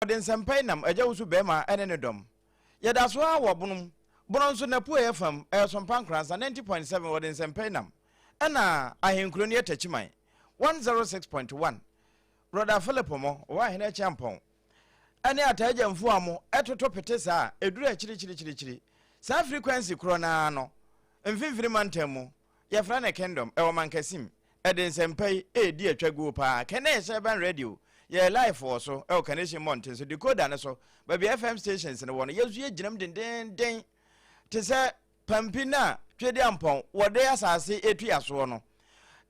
Wɔde nsɛmpa yi nam Agya Wusu Bɛɛma ne ne dɔm. Yɛda so ara wɔ Bono mu. Bono nso n'apueɛ fam, ɛyɛ Sompa Nkoransa 90.7 wɔde nsɛmpa yi nam. Ɛna ahenkuro no yɛ Takyiman 106.1. Brɔda Philip mo, ɔwɔ Ahene Akyeampɔn, ɛne Ataa Gyamfua mo ɛtoto pete saa a, ɛduru akyirikyirikyirikyiri. Saa frequency korɔ no ara no, Mfimfini Mantam mu, Yɛfrɛ no Kingdom, ɛwɔ Mankasim. Ɛde nsɛmpa yi redi atwa guo paa. Kane Hyɛban Radio, yɛyɛ live wɔ so wɔ Carnation mmɔnten so, decoder no so, baabi a FM stations no wɔ no, yɛn nso yɛgyinam dendeenden te sɛ pampi no a Twedeampɔn wɔde asase retua soɔ no.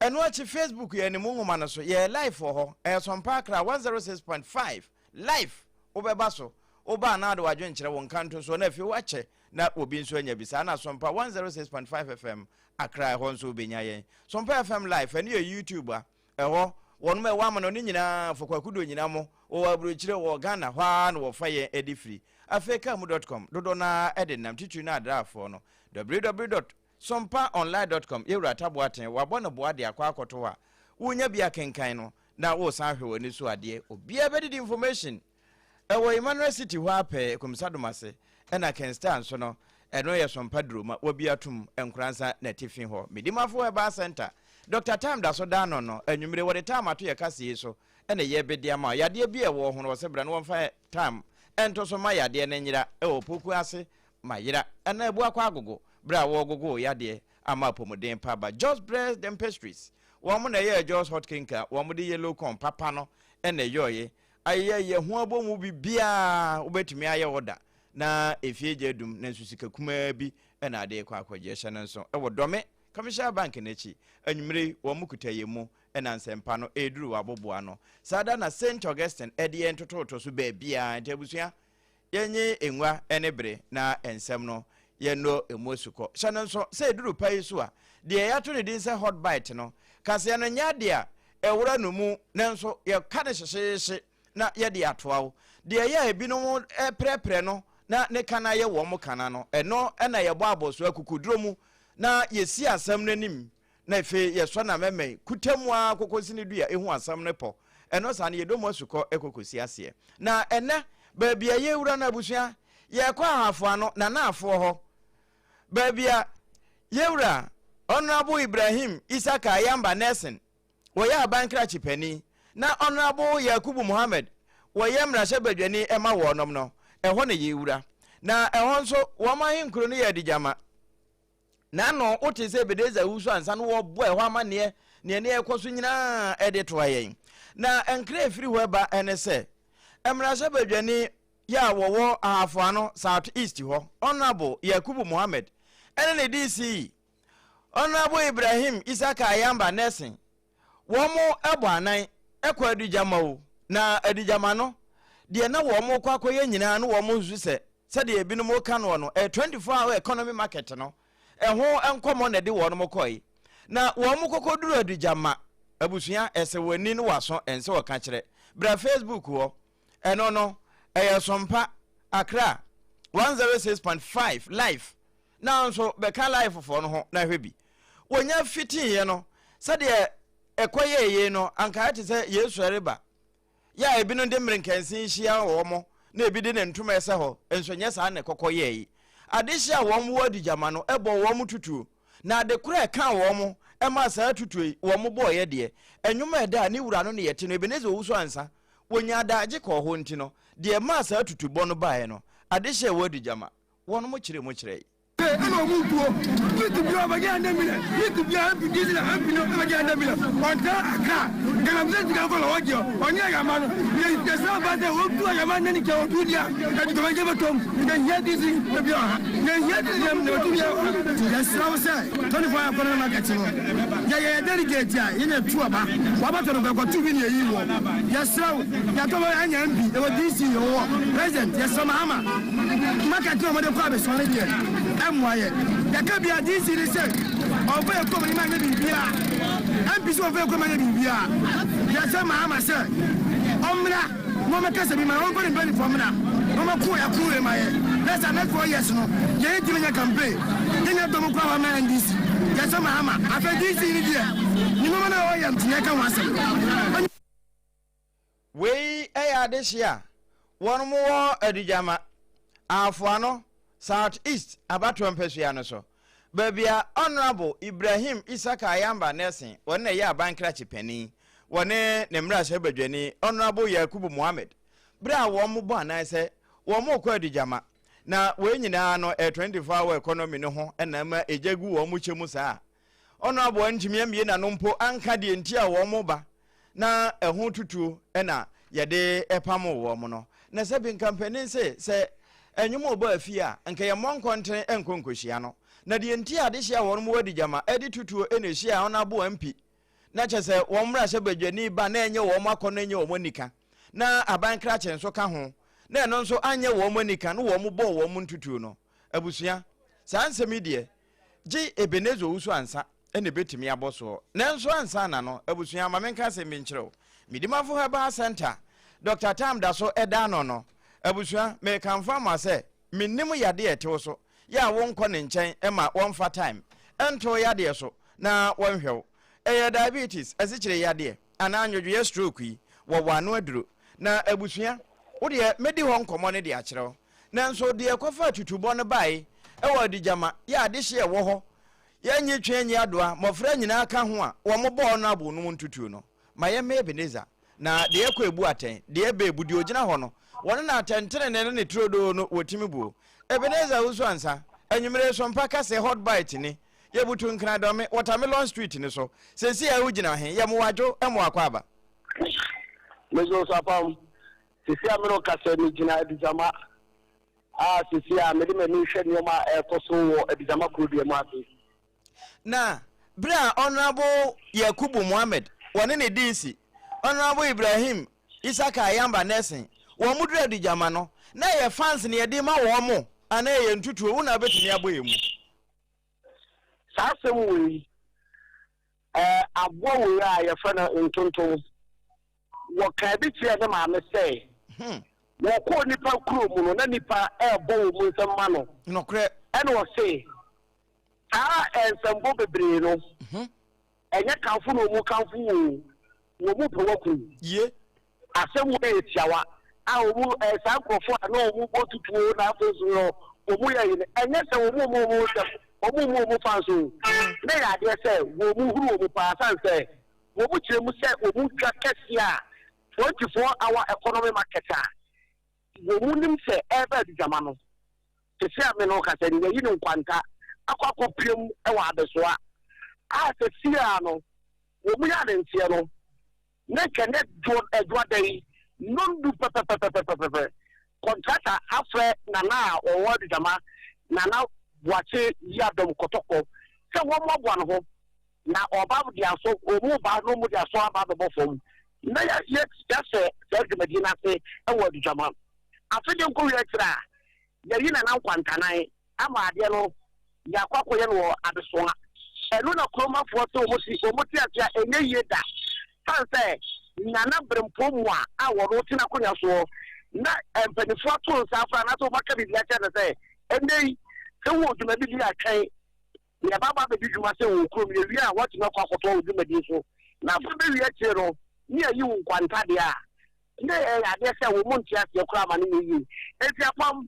Ɛno akyi Facebook yɛn animu nwoma no so, yɛyɛ live wɔ hɔ, ɛyɛ Sompa Accra 106.5 live, wobɛba so, woba a na wode w'adwenkyerɛ, wo nkanto soɔ na afei woakyɛ na obi nso anya bi. Saa na Sompa 106.5 FM Accra ɛhɔ nso wobɛnya yɛn. Sompa FM Live ɛno yɛ YouTube a ɛhɔ wɔnom ɛwɔ amano no nyinaa fo Kwaku do nyina mo wɔwɔ aburokyire wɔ Ghana hɔ ara na wɔfa yɛn ɛde firi. Afei kaamu.com dodoɔ no ara ɛde nam titiri no adraafoɔ no www.sompaonline.com Yɛwura Taboaten wabɔ no boa de akɔ akɔto hɔ a wonya bi akenkan no na wosan ahwɛ w'ani so adeɛ obiara bɛdidi information Ɛwɔ Emmanuel City hɔ ara pɛɛ, Kumsa Domase, ɛna Ken Star nso no, ɛno yɛ Sompa Duroma, Wabi Atom, Nkoransa n'atifi hɔ. Medimafo Herbal Centre, Doctor Time da so da ano no, anwummere wɔde time ato yɛ kaseɛ yi so na yɛrebɛdi ama wo. Yadeɛ bi a ɛwɔ ho no, wɔsɛ bra na wɔmfa time nto so ma yadeɛ no nyera wɔ poku ase ma yera anaa abu akɔ agogo berɛ a wɔregogo wo yadeɛ ama apɔmuden pa aba. Jos Bread and Pastries, wɔn na ɛyɛɛ Jos Hot Cake a wɔde yellow corn papa no na ɛyɔeɛ. Ayɛ yɛ ho abɔ mu biribiara wobɛtumi ayɛ order na efie gya adum nanso sika kumaa bi na ade rekɔ akɔgye ɛhyɛ no nso wɔ Dɔme Commercial Bank no akyi. Anwummere yi wɔn kuta yɛn mu na nsɛmpa no reduru w'aboboa ano. Saa da na Saint Augustine de yɛn tototo so baabiara nti abusua yɛnye ngua ne bere na nsɛm no yɛnnɔ emu asukɔ. Hyɛ no nso sɛ eduru pa yi so a, deɛ yɛato ne din sɛ Hot Bite no, kaseɛ no nyɛ adeɛ a ɛwora no mu nanso yɛka no hyehyeehye na yɛde atoa wo. Deɛ ɛyɛ a ebinom prɛprɛ no na ne ka no ayɛ wɔn kana no, ɛno na yɛbɔ abɔsoɔ akukuduro mu na yɛsi asɛm no anim Na afei yɛsɔ n'amɛmɛn kuta mu ara kɔkɔsi ne dua ehu asɛm no pɔ. Ɛno saa no yɛdɔ mu asukɔ kɔ kɔsi aseɛ. Na ɛnnɛ, baabi a yɛrewura no abusua, yɛrekɔ Ahafo ano, Nanaafoɔ hɔ. Baabi a yɛwura Honourable Ibrahim Isaka Ayamba Nelson, wɔyɛ aban krakye panin, na Honourable Yakubu Mohammed, wɔyɛ mmarahyɛbadwani ma wɔnom no, ɛhɔ na yɛrewura. Na ɛhɔ nso, wɔn ahenkuro no yɛ Adigyama. N'ano, wotee sɛ Ebenezer wusu ansa na wɔrebɔ ɛhɔ amanneɛ, nea ɛne ɛrekɔ so nyinaa de toa yɛn. Na nkra a ɛfiri hɔ ɛba ne sɛ, mmarahyɛbadwani yɛ a wɔwɔ Ahafo Ano South East hɔ, Honourable Yakubu Mohammed, ɛne ne DC, Honourable Ibrahim Isaka Ayamba Nelson, Wɔbɔ anan kɔ Adigyama o, na Adigyama no, deɛ na wɔrekɔ akɔyɛ nyinaa no wɔn nsu sɛ, sɛdeɛ ebinom reka noɔ no, ɛyɛ 24 hour economy market no, ɛho nkɔmmɔ na ɛde wɔn kɔe. Na wɔn kɔkɔduru Adigyama, abusua, ɛsɛ w'ani ne w'aso, ɛnsɛ ɔka kyerɛ. Bra Facebook hɔ, ɛno no, ɛyɛ Sompa, Accra, 106.5 live. Nanso bɛka live foɔ no ho na hwɛ bi. Wɔnya fitiiɛ no, sɛdeɛ ɛkɔyɛɛ yei no, anka ayɛ te sɛ Yesu reba. Yɛ a ebinom de mmerenkɛnsen hyia wɔn na ebi de ne ntoma ɛsɛ hɔ, nso nyɛ saa na ɛkɔkɔ yɛɛe. Adehye a wɔn wɔ adigyama no bɔɔ wɔn tutuo, na ade korɔ a ɛkaa wɔn maa saa tutuo yi wɔn bɔeɛ deɛ, nnwom a ɛda a ne wura no ne yɛte no, Ebenezer Owusu Ansah, wɔnyaa daagye kɔɔ hɔ nti no, deɛ ɛmaa saa tutubɔ no baeɛ no, adehye a ɛwɔ adigyama. Wɔnom kyerɛ mu kyerɛe. Ɛna ɔmo nkuo youth bia ɔbɛgye hundred million youth bia MP DC na MP no ɛbɛgye hundred million ɔntra Accra galamsey sika nkɔ na ɔgye ɔnyɛ ayama no yɛ yɛsrɛ aba sɛ ɔtu ayama ne ne kyɛ ɔtu di a ɛdi kɔmɛ bɛtɔm yɛ hia DC ebi ɔha yɛ hia DC na ɔtu bi ɔha. Yɛsrɛ wo sɛ 24 hour economy market no yɛyɛ yɛ delegate a yɛn na ɛtu aba wabɛtɔ no kɔ ɛkɔto bi na yɛyi wɔ yɛsrɛ wo yɛatɔ bɛ anya MP yɛwɔ DC yɛwɔ president yɛsrɛ Mahama Market no a wɔde kɔ abɛsua no deɛ ɛmmoa yɛ. Yɛka bia DC ne sɛ ɔmfa yɛ kurom no anyɛ biribiara. MP sɛ ɔmfa yɛ kurom anyɛ biribiara. Yɛsɛ Mahama sɛ ɔmmra na ɔmmɛkasa bi ma yɛ, ɔmfa ne mpanimfoɔ mmra na ɔmmɛko ɛko wei ma yɛ. Na sɛ next 4 years no yɛn ntumi nyɛ campaign, yɛnyɛ dɔm koraa ma NDC. Yɛsɛ Mahama. Afei DC no deɛ ne nneɛma no a ɔyɛ no yɛnka ho asɛm. Wei yɛ adehye a wɔn wɔ Adugyama, Afoano, South East abatoɔ mpasua no so, baabi a Honourable Ibrahim Isaka Ayamba Nelson, wɔn na ɛyɛ aban krakye panin, wɔne ne mmarahyɛbadwani Honourable Yakubu Mohammed, berɛ a wɔn bɔ anan sɛ wɔn rekɔ Adugyama, na wei nyinaa no ɛyɛ 24 hour economy no ho na ama egya gu wɔn kyɛ mu saa. Honourable antumi ammue n'ano mpo anka deɛ nti a wɔreba na ɛho tutuo na yɛde pamoo wɔn no. Na sɛbi nka mpanin se sɛ nnwom rebɔ afie a, nka yɛmmɔ nkɔntene nkɔ nkɔhyia no. Na deɛ nti a adehyeɛ a wɔn wɔ adi gyama de tutuo na ɛhyia Honourable MP na kyerɛ sɛ wɔn mmarahyɛbadwani ba na ɛnyɛ wɔn akɔnnɔ ɛnyɛ wɔn anika na aban krakye nso ka ho na ɛno nso anyɛ wɔn anika na wɔn bɔɔ wɔn ntutuo no. Abusua, saa nsɛm yi deɛ Gye Ebenezer Owusu ansa na ebetumi abɔ soɔ. Nanso ansa na no, abusua, ma menka asɛm bi nkyerɛ wo. Medimafo Herbal Centre, Dɔkta Tam da so da ano no, abusua, merekamfo ama sɛ mennim yadeɛ a ɛte wo so, yɛ a wonkɔ ne nkyɛn ma wɔmfa time nto wo yadeɛ so na wɔnhwɛ wo. Ɛyɛ diabetes, asikyire yadeɛ, anaa nnwodwoeɛ stroke yi, wɔwɔ ano aduro. Na abusua, wo deɛ mɛdi hɔ nkɔmmɔ no de akyerɛ wo. Nanso deɛ ɛkɔfaa tutubɔ no bae wɔ Adigyama yɛ adehye a ɛwɔ hɔ, yɛnnye twe nnye adoa, mmɔfra nyinaa ka ho a wɔbɔɔ no abo nom ntutuo no. Ma yɛmmɛ Ebenezer, na deɛ ɛkɔ ebu atɛn, deɛ ɛba ebu, deɛ ɔgyina hɔ no, wɔne no atɛntenenee ne ne turodoo no wɔtumi buo. Ebenezer Owusu Ansah, Anwummere Sompa Kaseɛ Hot Bite ni, yɛbutu Nkran-Dɔme, Watermelon Street no so. Seesei a wogyina he, yɛ mmoadwo, mmoa akwaaba. Meso Sapam, Seesei a me ne wo kasa yi, migyina Adugyama a seesei a mede m'ani rehwɛ nneɛma a ɛrekɔ so wɔ Adugyama kurodua mu ase. Na bere a Honourable Yakubu Mohammed, wɔne ne DC, Honourable Ibrahim Isaka Ayamba Nelson, wɔn duru Adugyama no, na ɛyɛ fans na yɛde ma wɔn anaa ɛyɛ ntutuo, wo na wobɛtumi abɔ yɛn mu. Saa asɛm wei, ɛɛ aboa wei a yɛfrɛ no ntontom, Wɔkaa bi kyerɛɛ ne maame sɛ, Wɔkɔɔ nnipa kuro mu no, na nnipa rebɔ wɔn mu nsɛm ma no. Nokorɛ. Ɛna ɔse, Saa nsɛmbɔ bebree no, ɛnyɛ kamfo na wɔn kamfo wo o, wɔn pɛ w'aku wo. Yie. Asɛm wei yɛ tiawa a wɔn, eh, saa nkurɔfoɔ a na wɔn bɔ tutuo na afei nso no wɔn yɛ yi no, ɛnyɛ sɛ wɔn mu wɔn nsɛm, wɔn mu wɔn fa nso o. Na ɛyɛ adeɛ sɛ wɔn huru wɔn paa sane sɛ Wɔkyerɛ mu sɛ wɔn dwa kɛseɛ a 24 hour economy market a wɔn nim sɛ ɛreba Adugyama no, sɛsɛ a me ne wo kasa yi, yɛayi no nkwanta akɔ akɔpue mu wɔ Abesoa a sɛsi ara no wɔn yɛ adanseɛ no na nka ɛnɛ Dwoada yi nnɔndu pɛpɛpɛpɛpɛpɛ kɔntrata afrɛ Nana a ɔwɔ Adugyama, Nana Boakye Yiadom Kɔtɔkɔ sɛ wɔmmoaboa ne ho Na ɔba de aso, wɔn ba no wɔn de aso aba abɛbɔ fam. Na yɛ yɛ yɛahyɛ saa dwumadie no ase wɔ Adugyama. Afe de nkɔwie akyire a, yɛayi Nana Nkwantanan ama adeɛ no yɛakɔ akɔyɛ no wɔ Adesoa. Ɛno na kuromafoɔ se wɔn te wɔn te ase a ɛnyɛ yie da. Sane sɛ Nana Berempong Mua a wɔn te n'akonnwa soɔ na mpanimfoɔ ato nsa afra anaasɛ wɔn aka biribi akyerɛ no sɛ ɛnnɛ yi sɛ wowɔ dwumadi bi a twɛn Nea ɛbɛba abɛdi dwuma sɛ wɔ kurom, yɛwie a woatumi akɔ akɔtoa wo dwumadie so, na afei bɛwie akyire no ne yɛayi wo nkwanta deɛ a, na ɛyɛ adeɛ sɛ wɔn nte aseɛ koraa ma no nyɛ yie. Enti apam,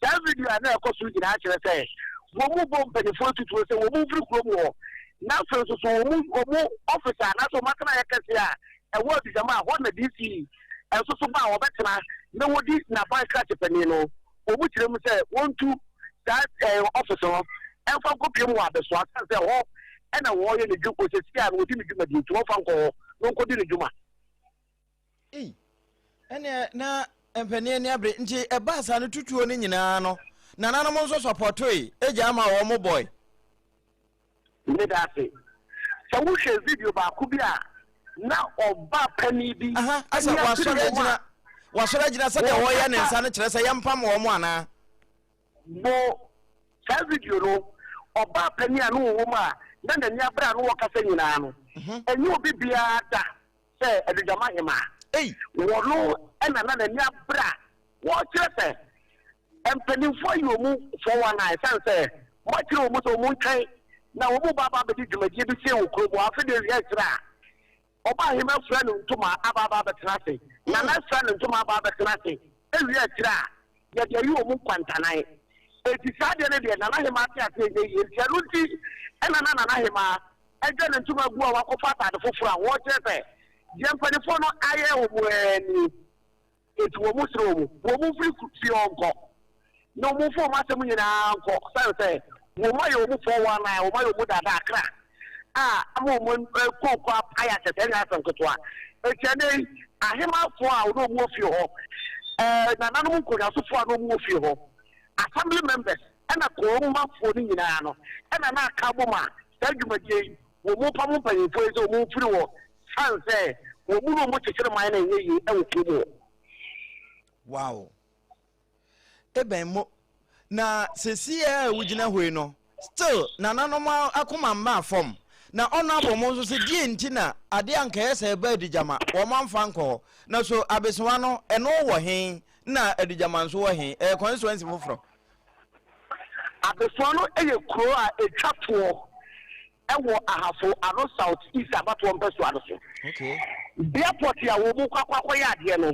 saa video a na ɛkɔ so nyinaa kyerɛ sɛ wɔn bɔ mpanimfoɔ atutuo sɛ wɔn mfiri kurom hɔ, na afei nso so wɔn wɔn office a anaasɛ wɔn atenaeɛ kɛseɛ a ɛwɔ Adugyama a hɔ na DC nso so ba a wɔbɛtena na wɔdi n'aban krakye panin no. Wɔkyerɛ mu sɛ wɔntu saa ɛɛ ɔfis no mfa nkɔpue mu wɔ Abɛsoa sane sɛ hɔ na wɔyɛ ne dwuma, ɔsɛsi a no wɔdi ne dwumadie nti wɔmfa nkɔ hɔ na ɔnkɔdi ne dwuma. Ei, ɛneɛ na mpanin ani abere nti ɛbaa saa no tutuo no nyinaa no nananom nso sɔpɔtoe gyaa ma wɔn bɔe. Meda ase. Sɛ wohwɛ video baako bi a na ɔbaa panin bi Aha, asɛ ani abere wasɔre wɔ mu agyina a, wasɔre agyina sɛdeɛ wɔreyɛ ne wɔkasa nsa no kyerɛ sɛ yɛmpam wɔn anaa? Bɔ saa video no. Ɔbaa panin a na ɔwɔ mu a na n'ani abere a na ɔrekasa nyinaa no, ɛnyɛ obi biara da sɛ Adugyama Hemaa. Ei! Wɔno na na n'ani abere a wɔrekyerɛ sɛ mpanimfoɔ ayi wɔn 419 ɛsiane sɛ moakyerɛ wɔn sɛ wɔn ntwɛn na wɔn ba aba abɛdi dwumadie bi sei wɔ kurom hɔ. Afei deɛ awia akyire a, ɔbaa hemaa fira ne ntoma aba aba abɛtena ase. Nana afira ne ntoma aba abɛtena ase. Ewie akyire a, yɛde ayi wɔn nkwantanan. Enti saa adeɛ no deɛ, Nana Hemaa te aseɛ nyɛ yie. Enti ɛno nti na na Nana Hemaa adwa ne ntoma agu a wakɔfa ataade foforɔ a wɔrekyerɛ sɛ deɛ mpanimfoɔ no ayɛ wɔn ara nie. Enti wɔn srɛ wɔn, wɔn mfiri fie hɔ nkɔ, na wɔn mfa wɔn asɛm nyinaa nkɔ, sane sɛ wɔn ayɛ wɔn 419, wɔn ayɛ wɔn daadaa akra a ama wɔn kooko apae akyɛ sɛ ɛnyɛ asɛm ketewa. Enti ɛnnɛ yi, ahemmafoɔ a na wɔn wɔ fie hɔ, ɛɛ nananom nkonnwasofoɔ a na wɔn wɔ fie hɔ, assembly members, ɛna kuromafoɔ no nyinaa no, ɛna na aka abom a saa dwumadie yi, wɔn pamo mpanyinfoɔ yi sɛ wɔn mfiri hɔ sane sɛ wɔn mu na wɔn kyekyere man no nyɛ yie wɔ kurom hɔ. Wow. Ebɛn mo na sesei a wogyina hɔ yi no still nananom akoma mmaa fam na ɔno abɔ mo nso sɛ deɛ nti na adeɛ a nka ɛyɛ sɛ ɛba adigyama wɔn amfa nkɔ hɔ na so abesewa no ɛno wɔ he na adigyama nso wɔ he ɛyɛ constituency foforɔ. Abesewa no yɛ kuro a ɛtwa toɔ wɔ Ahafo Ano South East abatoɔ mpɛsoa no so. Bea pɔtee a wɔn kɔ akɔ akɔyɛ adeɛ no,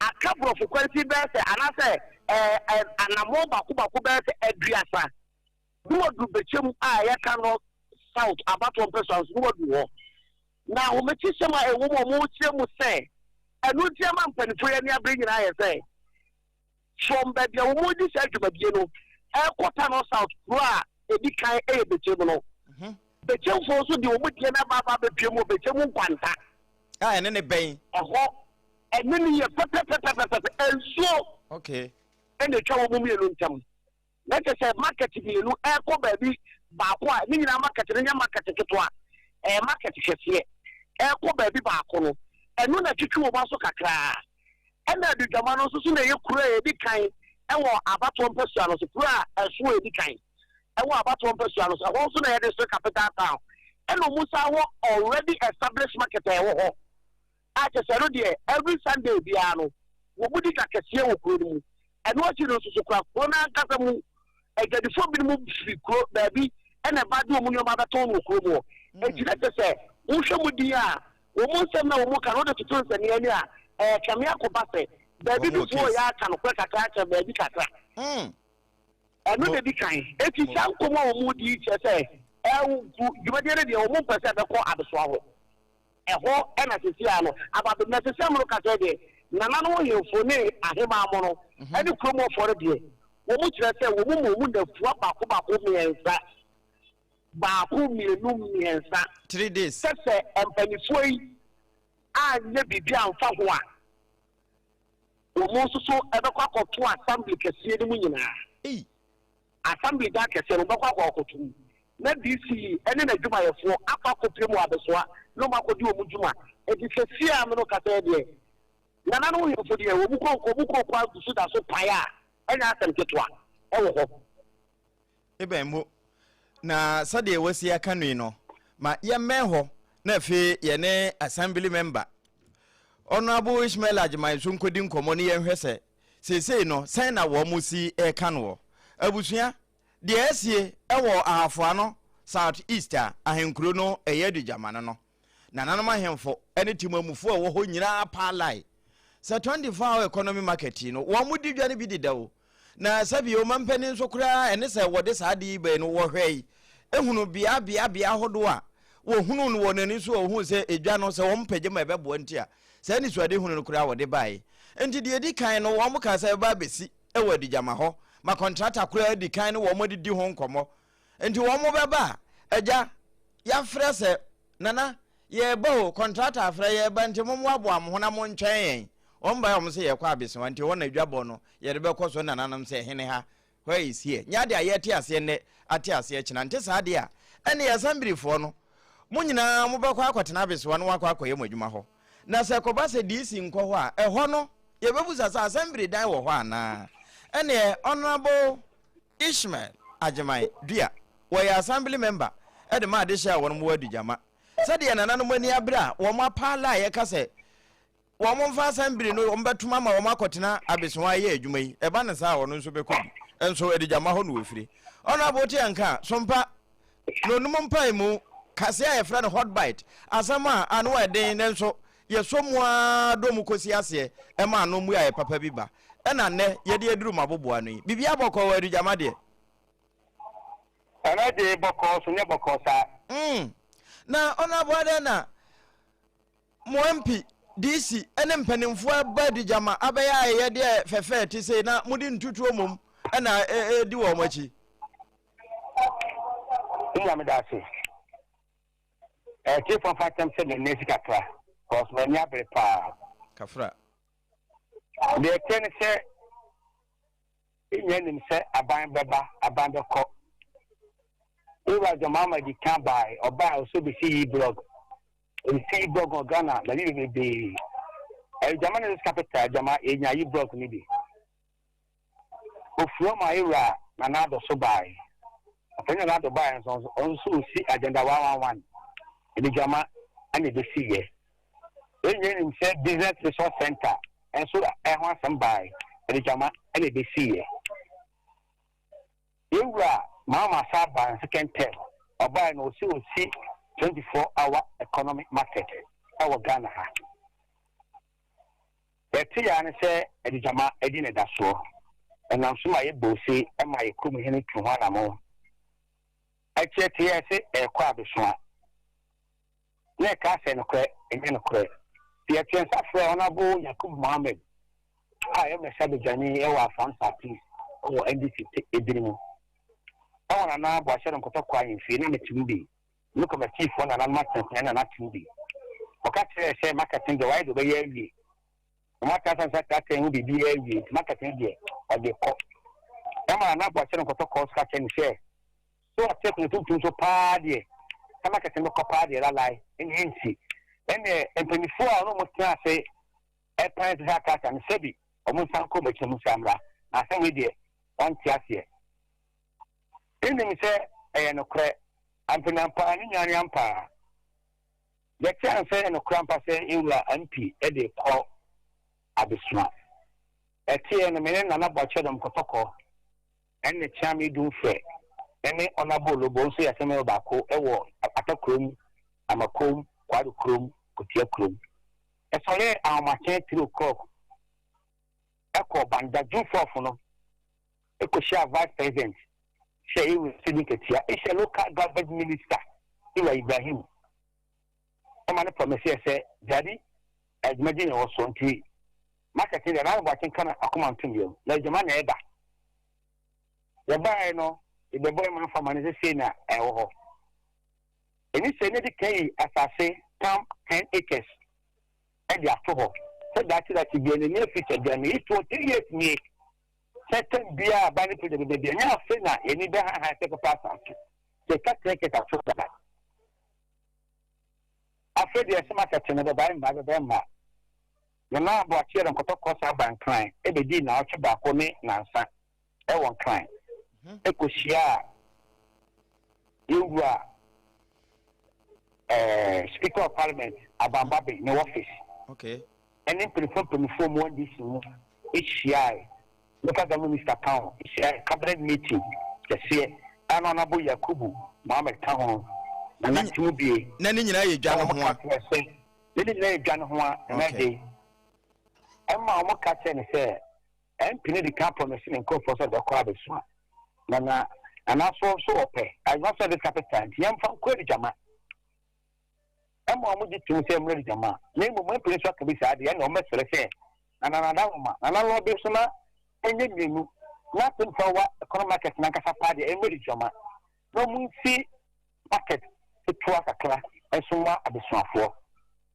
aka borɔfo kwansin bɛyɛ sɛ anaasɛ ɛɛ anammɔn baako baako bɛyɛ sɛ 30 na wɔadu Bɛkyɛm a ɛyɛ Kano South abatoɔ mpɛsoa no so na wɔadu hɔ. Na ahomekyesɛm a ɛwɔ mu a wɔrekyerɛ mu sɛ ɛno nti ama mpanimfoɔ yi ani abere nyinaa yɛ sɛ from baabi a wɔredi saa dwumadie no ɛrekɔ Tano South kuro a ɛdi kan yɛ Bɛkyɛm no. Bɛkyɛmfoɔ nso de wɔn deɛ no aba aba abɛpue mu wɔ Bɛkyɛm Nkwanta. A ɛne ne bɛn? Ɛhɔ ɛne no yɛ pɛpɛpɛpɛpɛ. Nsuo ɛna ɛtwa wɔn mmienu ntam. Na kyerɛ sɛ market mmienu ɛrekɔ baabi baako a ne nyinaa market no nyɛ market ketewa, ɛyɛ market kɛseɛ ɛrekɔ baabi baako no, ɛno na ɛtwetwe wɔn aso kakraa. Ɛna Adudwama no nso so na ɛyɛ kuro a ɛdi kan wɔ abatoɔ mpasua no so, kuro a ɛso a ɛdi kan wɔ abatoɔ mpasua no so. Ɛhɔ nso na ɛyɛ district capital town. Ɛna wɔn san wɔ already established market a ɛwɔ hɔ a kyerɛ sɛ ɛno deɛ every Sunday biara no wɔn di dwa kɛseɛ wɔ kuro no mu. Ɛno akyi no nso so kora kuro no ankasa mu adwadifoɔ binom firi kuro baabi ɛna ɛba de wɔn nneɛma bɛtɔn no wɔ kuro mu hɔ. Enti na kyerɛ sɛ wohwɛ mu din a wɔn nsɛm na wɔn ka no wode toto nsania ani a ɛrekame akɔba sɛ baabi Wɔn bi wɔ foɔ case. yɛ aka nokorɛ kakra akyerɛ baabi kakra. Ɛno na ɛdi kan. Enti saa nkɔmmɔ a wɔn di yi kyerɛ sɛ ɛɛ dwumadie no deɛ wɔn mpɛ sɛ ɛbɛkɔ adesoa hɔ. Ɛhɔ na seesei ara no aba abɛdu. Na seesei a merekasa yi deɛ, nananom nhemfo ne ahemmaa mo no ne kurom hɔfoɔ no deɛ, wɔkyerɛ sɛ wɔn mu wɔn nnafua baako baako mmiɛnsa, baako, mmienu, mmiɛnsa, 3 days. Sɛ sɛ mpanimfoɔ yi anyɛ biribi amfa ho a, wɔn nso so bɛkɔ akɔto assembly kɛseɛ no mu nyinaa. Ei! Assembly dan kɛseɛ no, wɔbɛkɔ akɔ akɔto mu, na DC ne n'adwumayɛfoɔ akɔ akɔpue mu abɛsoa na wɔn akɔdi wɔn dwuma. Enti seesei a me ne wo kasa yi deɛ, nananom nhemfo deɛ, wɔn kooko, wɔn kooko agu so da so pae a, ɛnyɛ asɛm ketewa wɔ hɔ. Ebɛn mpo na sɛdeɛ wɔasi aka no yi no, ma yɛmmɛn hɔ na afei yɛne Assembly Member, Honourable Ishmael Agyemang nso nkɔdi nkɔmmɔ ne yɛnhwɛ sɛ seesei no sɛn na wɔn si reka noɔ. Abusua, deɛ asie wɔ Ahafo Ano South East a ahenkuro no ɛyɛ Adugyamane no, nananom ahemfo ne temamufoɔ a ɛwɔ hɔ nyinaa paa line sɛ 24 hour economy market yi no wɔn di dwa no bi deda o. Na sɛbi ɔmampanin nso koraa ɛne sɛ wɔde saa ade yi bae no wɔhwɛe ehunu bea bea bea ahodoɔ a wɔhunuu no wɔ n'ani so a wɔhuu sɛ edwa no sɛ wɔn pagya mu a ɛbɛboa nti a saa anisoadehunu no koraa wɔde bae. Nti deɛ edi kan no wɔn kaa sɛ ɛbɛba abɛsi wɔ Adigyama hɔ ma kɔntrata koraa adi kan ne wɔn adidi ho nkɔmmɔ. Nti wɔn bɛba a agya yɛafrɛ sɛ Nana Yɛreba o, kɔntrata afrɛ yɛreba nti mommoaboa mo ho na montwɛn yɛn. Wɔn bae a wɔn se yɛrekɔ abesewa nti hɔ na dwabɔ no yɛde bɛkɔ so nananom sɛ hene ha, where is here? Nyɛ ade a yɛte aseɛ nnɛ ate aseɛ kyena nte saa deɛ a ɛnneɛ asɛmbrifoɔ no mo nyinaa mobɛkɔ akɔtena abesewa na wɔakɔ akɔyɛ mo adwuma hɔ. Na sɛ ɛkɔba sɛ DC nkɔ hɔ a ɛhɔ no yɛbɛbusa sɛ asɛmbri dan wɔ hɔ anaa? Ɛnneɛ Honourable Ishmael Agyemang Duah, wɔyɛ Assembly Member de ma adehye a wɔn wɔ Adugyama. Sɛdeɛ nananom ani abere a wɔn apaala a yɛka sɛ wɔn mfa asɛmbere no wɔn bɛtom ama wɔn akɔtena Abesewa ayɛ adwuma yi, ɛba no saa a ɔno nso bɛkɔ bi. Nso Adugyama hɔ na wɔfiri. Honourable Teanka, Sompa, na onum mpaemu, kaseɛ a yɛfrɛ no hot bite, asɛm a ano yɛ den nanso. Yɛsɔ mu ara dɔ mu kɔsi aseɛ ma ano mmuaeɛ papa bi ba. Ɛna nnɛ yɛde aduru mo aboboano yi. Biribiara bɔkɔɔ wɔ Adugyama deɛ? Ɛno de bɔkɔɔ so nyɛ bɔkɔɔ saa. Mm. Na Honourable adɛn na mo MP, DC ne mpanimfoɔ aba Adugyama abɛyɛ ayɛyɛdeɛ fɛfɛɛ te sei na mode ntutuo mmom na ɛredi wɔn akyi? Me nua meda ase. Atiefo mfa nkyɛm sɛ m'ani asi kakra cause m'ani abere paa. Kafra. Deɛ ɛteɛ ne sɛ yɛn nim sɛ aban bɛba, aban bɛkɔ. Ewura John Mahama di kan bae, ɔbae ɔsɛ obesi yi blog. Obesi yi blog wɔ Ghana baabi bebrebe. Ɛyɛ Gyama ne capital Gyama yɛnya yi blog no bi. Ofiri hɔ maa Ewura Nana Addo so bae. Ɔpanyin Nana Addo bae nso, ɔno nso osi Agenda 111, Anigyama na ebesiiɛ. Yɛn nyinaa nim sɛ Business Resource Centre nso ɛho asɛm bae, Anigyama na ebesiiɛ. Ewura Mahama san baa ne second term, ɔbae no ɔsi osi 24 hour economy market ɛwɔ Ghana ha. Yɛte ara ne sɛ Adigyama adi ne da soɔ. Ɛnam so ma yɛbɔ ose ma yɛ kurom hene tu ho anamon. Akyire te yɛɛ se ɛrekɔ abesoa. Na ɛkaa sɛ nokorɛ ɛnyɛ nokorɛ. Nti yɛtee nsa frɛɛ Honourable Yakubu Mohammed a ɔyɛ mmarahyɛbadwani wɔ Afram South-East wɔ NDC edini mu. Ɛwɔ Nana Boahyɛdo Nkotɔkɔ ahemfie na mete mu bi. Ne kɔmɛtiifoɔ nananom atena na n'atem bi. Ɔka kyerɛɛ sɛ market no deɛ wayɛ deɛ ɔbɛyɛ awie. Wɔn atena ase nsa tratra ho biribiara awie nti market no deɛ ɔde kɔ. Ɛma Nana Boakye no nkɔtɔ kɔɔ so ka kyerɛ no sɛ sɛ ɔte akonnwa tuntum so paa deɛ sɛ market no bɛkɔ paa deɛ lalae ɛne ɛnsi. Ɛnneɛ mpanimfoɔ a ɔne wɔn tena ase ɛpan sɛ saa krataa no sɛbi wɔn nsan nkɔ wɔn akyi na wɔn nsan mmra. Na asɛm wei deɛ ɔnte aseɛ. Nnim sɛ ɛyɛ nokorɛ. Ampenampa ara, ne nua no ampa ara. Yɛte ase sɛ ɛyɛ nokorɛ ampa sɛ yɛn wura MP de rekɔ adesua. Ɛteɛ no, me ne Nana Boakye Adom Kɔtɔkɔ ne Kyeame Dumfrɛ ne Honourable Lobo nso yɛ asɛm baako wɔ Ata kurom, Amakom, Kwado kurom, Kotia kurom. Yɛsɔree ahomakye 3 o'clock kɔɔ Banda June 4th no kɔhyiaa Vice President hyɛ Ewura Sydney Nketia hyɛ Local Government Minister Ewura Ibrahim ma no promiseɛ sɛ dabi adwumadie na ɛwɔ soɔ nti market no deɛ Nana Boakye nka no akoma ntom yam na adwuma na ɛba. Yɛbaeɛ no yɛbɛbɔ yɛn manfa ma no sɛ sei na ɛwɔ hɔ. Ɛni sɛ ne de kan yi asase tam 10 acres de ato hɔ sɛ daakye daakye bia n'ani afi sɛ deɛ no yi 20 years nie sɛ tɛm biara aba ne project bɛbɛ bia nyɛ afe na yɛni bɛhahan sɛ papa asase sɛ ka 10 acres ato dada. Afei deɛ sɛ market no bɛba mma bɛbɛ mma. Nana Aboakye no nkɔtɔkɔ saa ba Nkran ɛbɛdii naawɔtwe baako ne nansa ɛwɔ Nkran ɛkɔhyia a yɛwura Speaker of Parliament Alban Bagbin ne office ɛne mpanimfoɔ mpanimfoɔ mu NDC mu ɛhyiae, local government minister ka ho ɛhyiae cabinet meeting kɛseɛ a na Honourable Yakubu Mohammed ka ho na nante mu bie. Na ne nyinaa yɛ dwa no ho a. Ne nyinaa yɛ dwa no ho a na agye ɛma wɔn ka kyerɛ no sɛ MP no di kan promise ne nkurɔfoɔ sɛ ɔbɛkɔ abɛsua na na anaso nso ɔpɛ adwuma sɛ ɔde capital nti yɛmfa nkɔ adigyama ɛma wɔn gye tum sɛ mmerɛ adigyama na mmom MP no nso aka bi saa deɛ ɛna wɔn bɛsrɛ sɛ na nana dawoma nana lɔbe so na ɛnyɛ mmienu na 24 hour economy market nankasa paa deɛ ɛmmerɛ adigyama na wɔn nsi market ketewa kakra nso ma adesuafoɔ.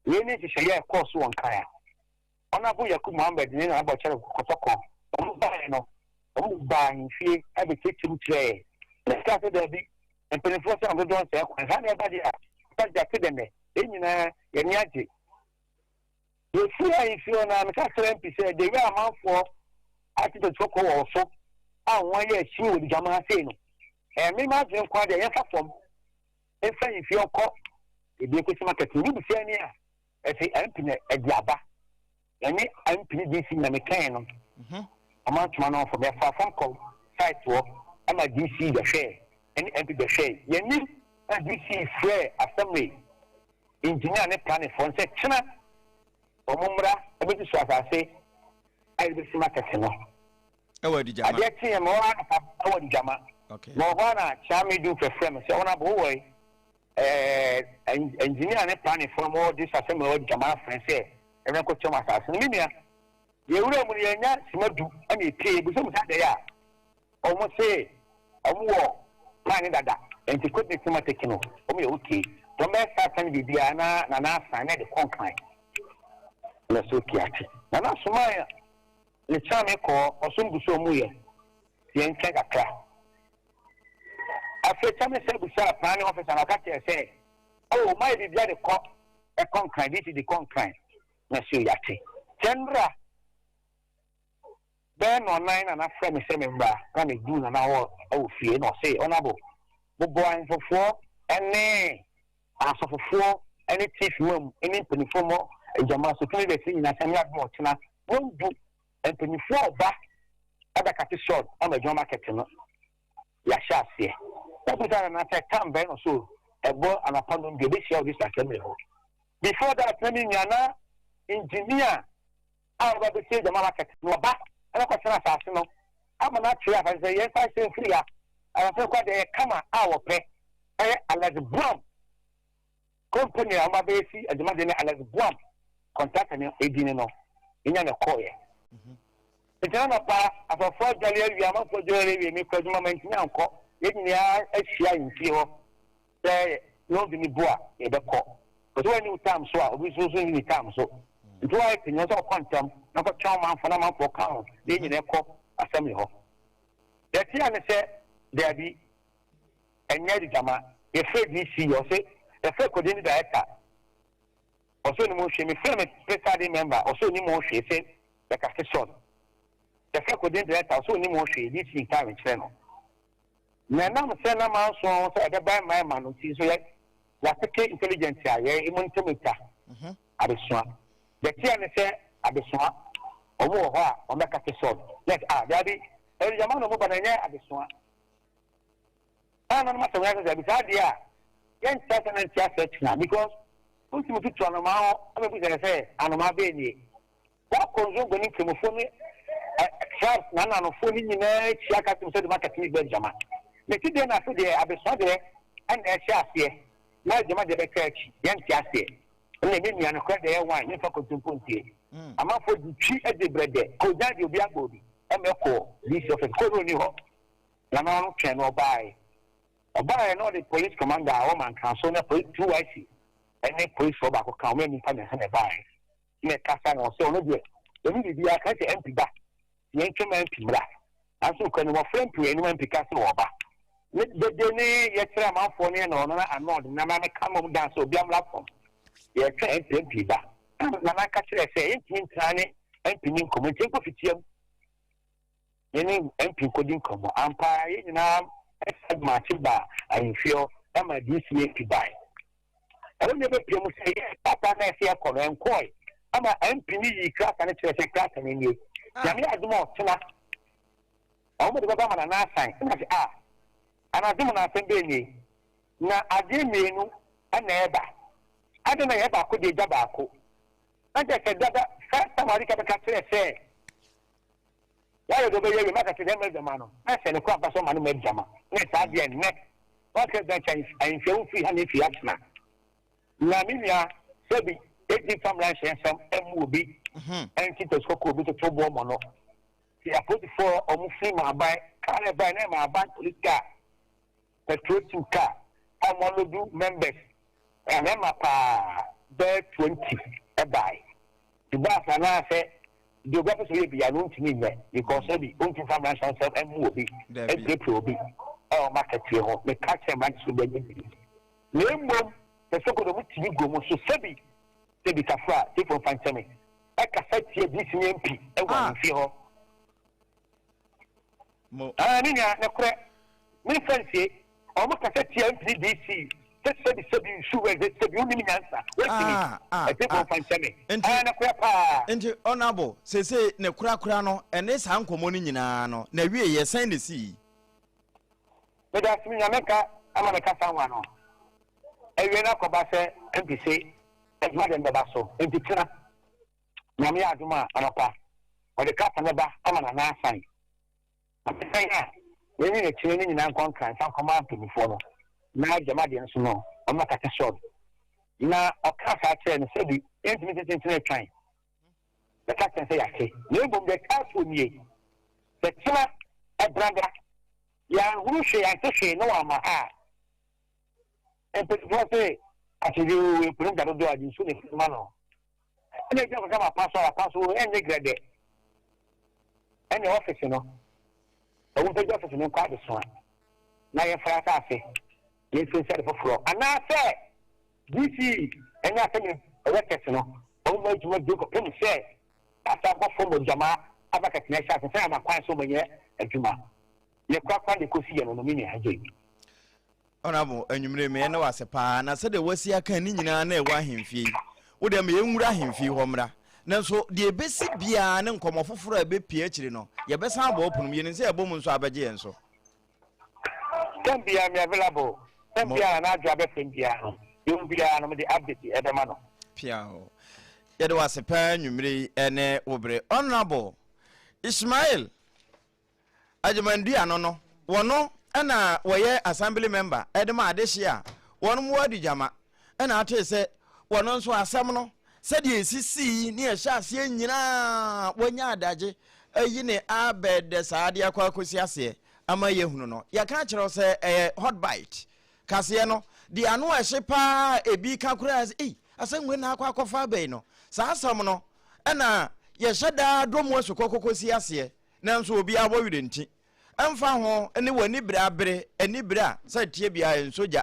Wei ne nhyehyɛeɛ a ɛkɔɔ so wɔ Nkran a Honourable Yakubu Mohammed ne Nana Bɔkyɛre Kɔtɔkɔ wɔn baeɛ no, wɔn baa ahemfie bɛkyerɛkyerɛ mu kyerɛɛ yɛn. Na ɛkaa sɛ daabi, mpanimfoɔ sɛ wɔn dodoɔ nsɛe kwan. Saa na ɛba deɛ a, papa gya te dɛnɛ, yɛn nyinaa yɛn ani agye. Yɛfiri ahemfie hɔ no ara, meka kyerɛɛ MP sɛ the way amanfoɔ ate tɔtɔkɔ wɔ wo so a wɔn ayɛ akyi wɔ Dwama ha sei no, ɛyɛ me m'adwene nko ara deɛ yɛmfa fam mfa ahemfie nkɔ ebi nkosi market no. Wobisa ani a, ɛsɛ MP na ɛde aba. Yɛne MP ne DC na mekae no, ɔma ntoma no fam. Yɛfa fam kɔ site hɔ ɛma DC bɛhwɛɛ ɛne MP bɛhwɛɛ. Yɛnim na DC frɛɛ assembly engineer ne planning foɔ no sɛ kyena. wɔn mmra ɛbɛsusu asase a yɛde bɛsi market no. Ɛwɔ Adigyama. Adeɛ kyeeɛ mewɔ hɔ anɔpa ɛwɔ Adigyama. Okay. Mewɔ hɔ a na Kyeame Du frɛfrɛ me sɛ Honourable wowɔ he? Ɛɛ engineer ne planning foɔ no wɔwɔ district assembly wɔ Adigyama afrɛ sɛ yɛmmra nkɔtua wɔn asase no. Me nua, yɛwura mu no yɛannya sima du ɛna yɛpie. Yɛbisa mu sɛ adɛn a? Ɔmo se ɔmo wɔ plan no dada nti quickness no ma take no ɔmo yɛ okay nti ɔmo bɛyɛ start plan biribiara na Nana asan na ɛde kɔ Nkran na so okay ate Nana somaa ne kyame kɔɔ ɔsom gu so ɔmo yɛ nti yɛn twɛn kakra afei kyame sɛ busaa planning officer na ɔka kyerɛ sɛ oh ɔmo ayɛ biribiara de kɔ ɛkɔ Nkran DC de kɔ Nkran na so yate kyɛ nnora Bɛyɛ nnɔnnan na na frɛ me sɛ memmra na meduu Nana hɔ wɔ fie na ɔse, Honourable, bobɔ ahemfofoɔ ne asɔfofoɔ ne chief imam ne mpaninfoɔ mmɔ agyama so tumi bɛsi nyina sɛ me adom ɔkyena wɔndu mpaninfoɔ ɔba ɛbɛkate sɔd ama adwuma market no yɛahyɛ aseɛ. Na bisa Nana sɛ time bɛn na ɔse ɛbɔ anapa nondu ɛbɛhyia wɔ district assembly hɔ. Before that na me nua na engineer a ɔba bɛsie gyama market no ɔba bɛkɔtena asase no ama no akyerɛ asase sɛ yɛmfa nhyɛ mfiri ha asase no kora deɛ ɛyɛ kama a wɔpɛ ɛyɛ Alex Buam company a wɔba bɛsi adwuma deɛ ne Alex Buam contractor no edin no nya na ɛkɔɔyɛ nti na nɔpa asɔfoɔ adwale awie amanfoɔ adwale awie mekɔ adwuma ma ntumi ankɔ yɛn nyinaa ahyia yɛn fie hɔ Sɛ na obi ne bo a, yɛbɛkɔ. Ɔsɛ woanni wo time so a, obi nso nso nni ne time so. Nti woayɛ panyin, ɔsɛ ɔkɔ ntɛm na ɔkɔtwɛn ɔmanfoɔ na ɔmanfoɔ ka ho na yɛn nyinaa kɔ assembly hɔ. Deɛ ɛteɛ ne sɛ, daabi, ɛnyɛ adigyama. Yɛfrɛɛ DC, ɔse, yɛfrɛɛ coordinating director, ɔse ɔnim ho hwee. Mefrɛɛ me presiding member, ɔse ɔnim ho hwee, se yɛkase sɔn. Yɛfrɛɛ coordinating director, ɔse ɔnim ho hwee, DC nka nkyerɛ no. Na ɛnam sɛ na manso ho sɛ ɛbɛba mmarima no nti nso yɛ yɛatete intelligent a yɛ emu ntam atwa adesoa. Deɛ ɛteɛ ne sɛ adesoa wɔn wɔ hɔ a wɔn bɛka te sɔɔ yes ah daabi ɛyɛ yɛma na wɔn ba na ɛnyɛ adesoa. Ɛna nanom asɛm yɛ sɛ daabi saa deɛ a yɛnte asɛ na nte asɛ kyena because wontumi tutu anomaa ho ɛbɛbu sɛ sɛ anomaa bɛɛ nie. Wɔakɔ Nzongo ne Nkramofoɔ ne tribes nananomfoɔ no nyinaa akyia ka kyerɛ wɔn sɛ de market no bɛyɛ gyama. Mete deɛ na afe deɛ abesua deɛ ɛna ɛhyɛ aseɛ na gyama deɛ bɛka akyi yɛnte aseɛ. Ɛna me nua nokorɛ deɛ ɛyɛ wine memfa kontompo ntie. Amanfoɔ gye twi gye brɛdɛ kɔ gyan deɛ obi agbɔ obi ɛma ɛkɔ DC office kɔ no ɔni hɔ. Nana no twɛn no ɔbaaɛ ɔbaaɛ na ɔde police commander a ɔwɔ Mankraso ne police 2YC ɛne policefoɔ baako ka wɔn yɛ nnipa mmiɛnsa na ɛbaaɛ. na ɛkasa na ɔsɛ ɔno deɛ ɔni biribiara ka sɛ MP ba yɛn twɛm MP mmra nanso nka no wɔfrɛ MP wɔ anim MP ka sɛ wɔba ne dede ne yɛkyerɛ amanfoɔ ne ɛna ɔno na ano ɔde nam na ka mom dan sɛ obi amra fam yɛtwɛn MP MP ba na na ka kyerɛ sɛ yɛntumi ntena ne MP ne nkɔmmɔ nti nkɔ fitiam Yɛne MP kɔdi nkɔmmɔ. Ampa ara, yɛn nyinaa san maakye baa ahemfie hɔ ma DC MP bae. Ɛhɔ na yɛbɛpue mu sɛ yɛn krataa no a ɛsɛ yɛkɔ no, ɛnkɔe. Ama MP no yii krataa no kyerɛɛ sɛ krataa no nie. Nyame adom a ɔkyena, wɔde bɛba ma Nana asan. Ɛna sɛ, ah, anadwo mu na asɛm bɛn nie? Na adeɛ mmienu na ɛreba. Adɛn na yɛn baako deɛ gya baako? Na kyerɛ sɛ dada, first time a wɔde ka bɛka kyerɛɛ sɛ Wayɛ deɛ ɔbɛyɛ awie maka kyerɛ sɛ mɛdwama no na sɛ ne kora mpa sɛ ɔma no mɛdwama ne saa deɛ nnɛ waka dwa kyɛ ahemfie wo firi ha ne fie atena na me nua sɛbi ɛdi fa mmra nhyɛ nsɛm ɛmu obi ɛnti tɛsikɔkɔ obi toto boɔ mɔ no ti apolisifoɔ ɔmo firi maaban kaa na ɛbae na maaban polisi kaa petrol team car a wɔn alodu members mmarima paa bɛyɛ 20 ɛbae nti bus anaasɛ deɛ obi apɛ sɛ ɔyɛ biara no ɔntumi nyɛ because ebi ɔntumi fa mmeranteɛ nsɛm ɛmmu obi ɛmpirapira obi ɛwɔ market yi ho meka kyerɛ mmeranteɛ sɛ obi anyɛ bi na mmom sɛ sɛ kɔdɔ mo tumi gu mo so sɛbi sɛbi kafra tifo mfa nkyɛ me ɛkasa tie DC ne MP ɛwɔ ahemfie hɔ. Mo. Ɛɛ me nua, nokorɛ, menfa nsie, wɔn kasa tia MPDC sɛ sɛbi sɛbi nsu wɛ sɛ sɛbi wonim nyansa, wontumi, Ah, ah, ɛte ah. bɔ mfa nkyɛ me, Nti, ɛɛ nokorɛ paa. nti Honourable, seesei ne korakora no, ɛne saa nkɔmmɔ no nyinaa no, n'awieeɛ sɛn na esii? Medase me nua, menka ama me kasa nwa no, awie no akɔba sɛ MP se adwuma deɛ no bɛba so, nti tena. Nyame yɛ adom a anɔpa ɔde krataa bɛba ama Nana asan. Na mesan a, yɛne n'akyire no nyinaa nkɔ Nkran nsa nkɔma mpanimfoɔ no, na gyama deɛ nso no wɔmmɛkata sɔre. Na ɔkaa saa kyerɛɛ no sɛbi yɛntumi ntententen atwan. Bɛka kyerɛ no sɛ yɛate, na mmom deɛ ɛtaa soɔ nie, sɛ kyena ɛbrada yɛanhunu hwee ante hwee na wamma ha a, mpanimfoɔ se akyegye oo, ɛpono da dodoɔ a, de nsuo na ɛfiri ma no. Ɛna ɛgyina kɔka ma pa so a, pa so ɛnyɛ grɛdɛ. Ɛne ɔfese no, ɛwo mpagya ɔfese no nkɔ adesoa na yɛmfra asase na yɛmfiri nsi ade foforɔ. Anaasɛ DC ne asɛnni workers no, wɔn adwuma bio kɔpem sɛ asa abɔ fam wɔ gyama aba kɛtena hyɛ ase sɛ ama kwan sɛ wɔnyɛ adwuma. Yɛ korakora na ɛkɔsi yɛ no no, me nua Adjei. Honourable, anwummere me ne wo ase paa na sɛdeɛ woasi aka ne nyinaa na ɛwɔ ahemfie yi, wo deɛ ma yɛnwura ahemfie hɔ mmra. Nanso deɛ ɛbɛsi biara ne nkɔmmɔ foforɔ a ɛbɛpue akyiri no, yɛbɛsan abɔ wo pono mu. Yɛnim sɛ yɛbɔ mu nso a bɛgye yɛn so. Term biara me available, term biara Nana Adwoa bɛfrɛ me biara no, deɛ ɔwɔ biara no mede update ɛbɛma no. Piaw. Yɛde wo ase paa anwummere yi ne wo bere. Honourable Ishmael Agyeman-Dua no no, wɔno na wɔyɛ Assembly member de ma adehye a wɔnom wɔ Adugyama na atee sɛ wɔno nso asɛm no sɛdeɛ ɛsisii ne ɛhyɛ aseɛ nyinaa wɔanya adagye ayi ne abɛdɛ saa de akɔ akɔsi aseɛ ama yɛahunu no. Yɛka akyerɛ wo sɛ ɛyɛ hot bite kaseɛ no deɛ ano ɛhye paa ebi ka koraa sɛ ei asɛm wei na akɔ akɔfa aba yi no saa asɛm no ɛna yɛhyɛ daa dɔ mu asukɔ kɔkɔsi aseɛ Nanso obiara wɔ werɛ nti, ɛmfa ho ne w'ani bere abere ani bere a sɛ ɛteɛ biara ɛnsɔ gya,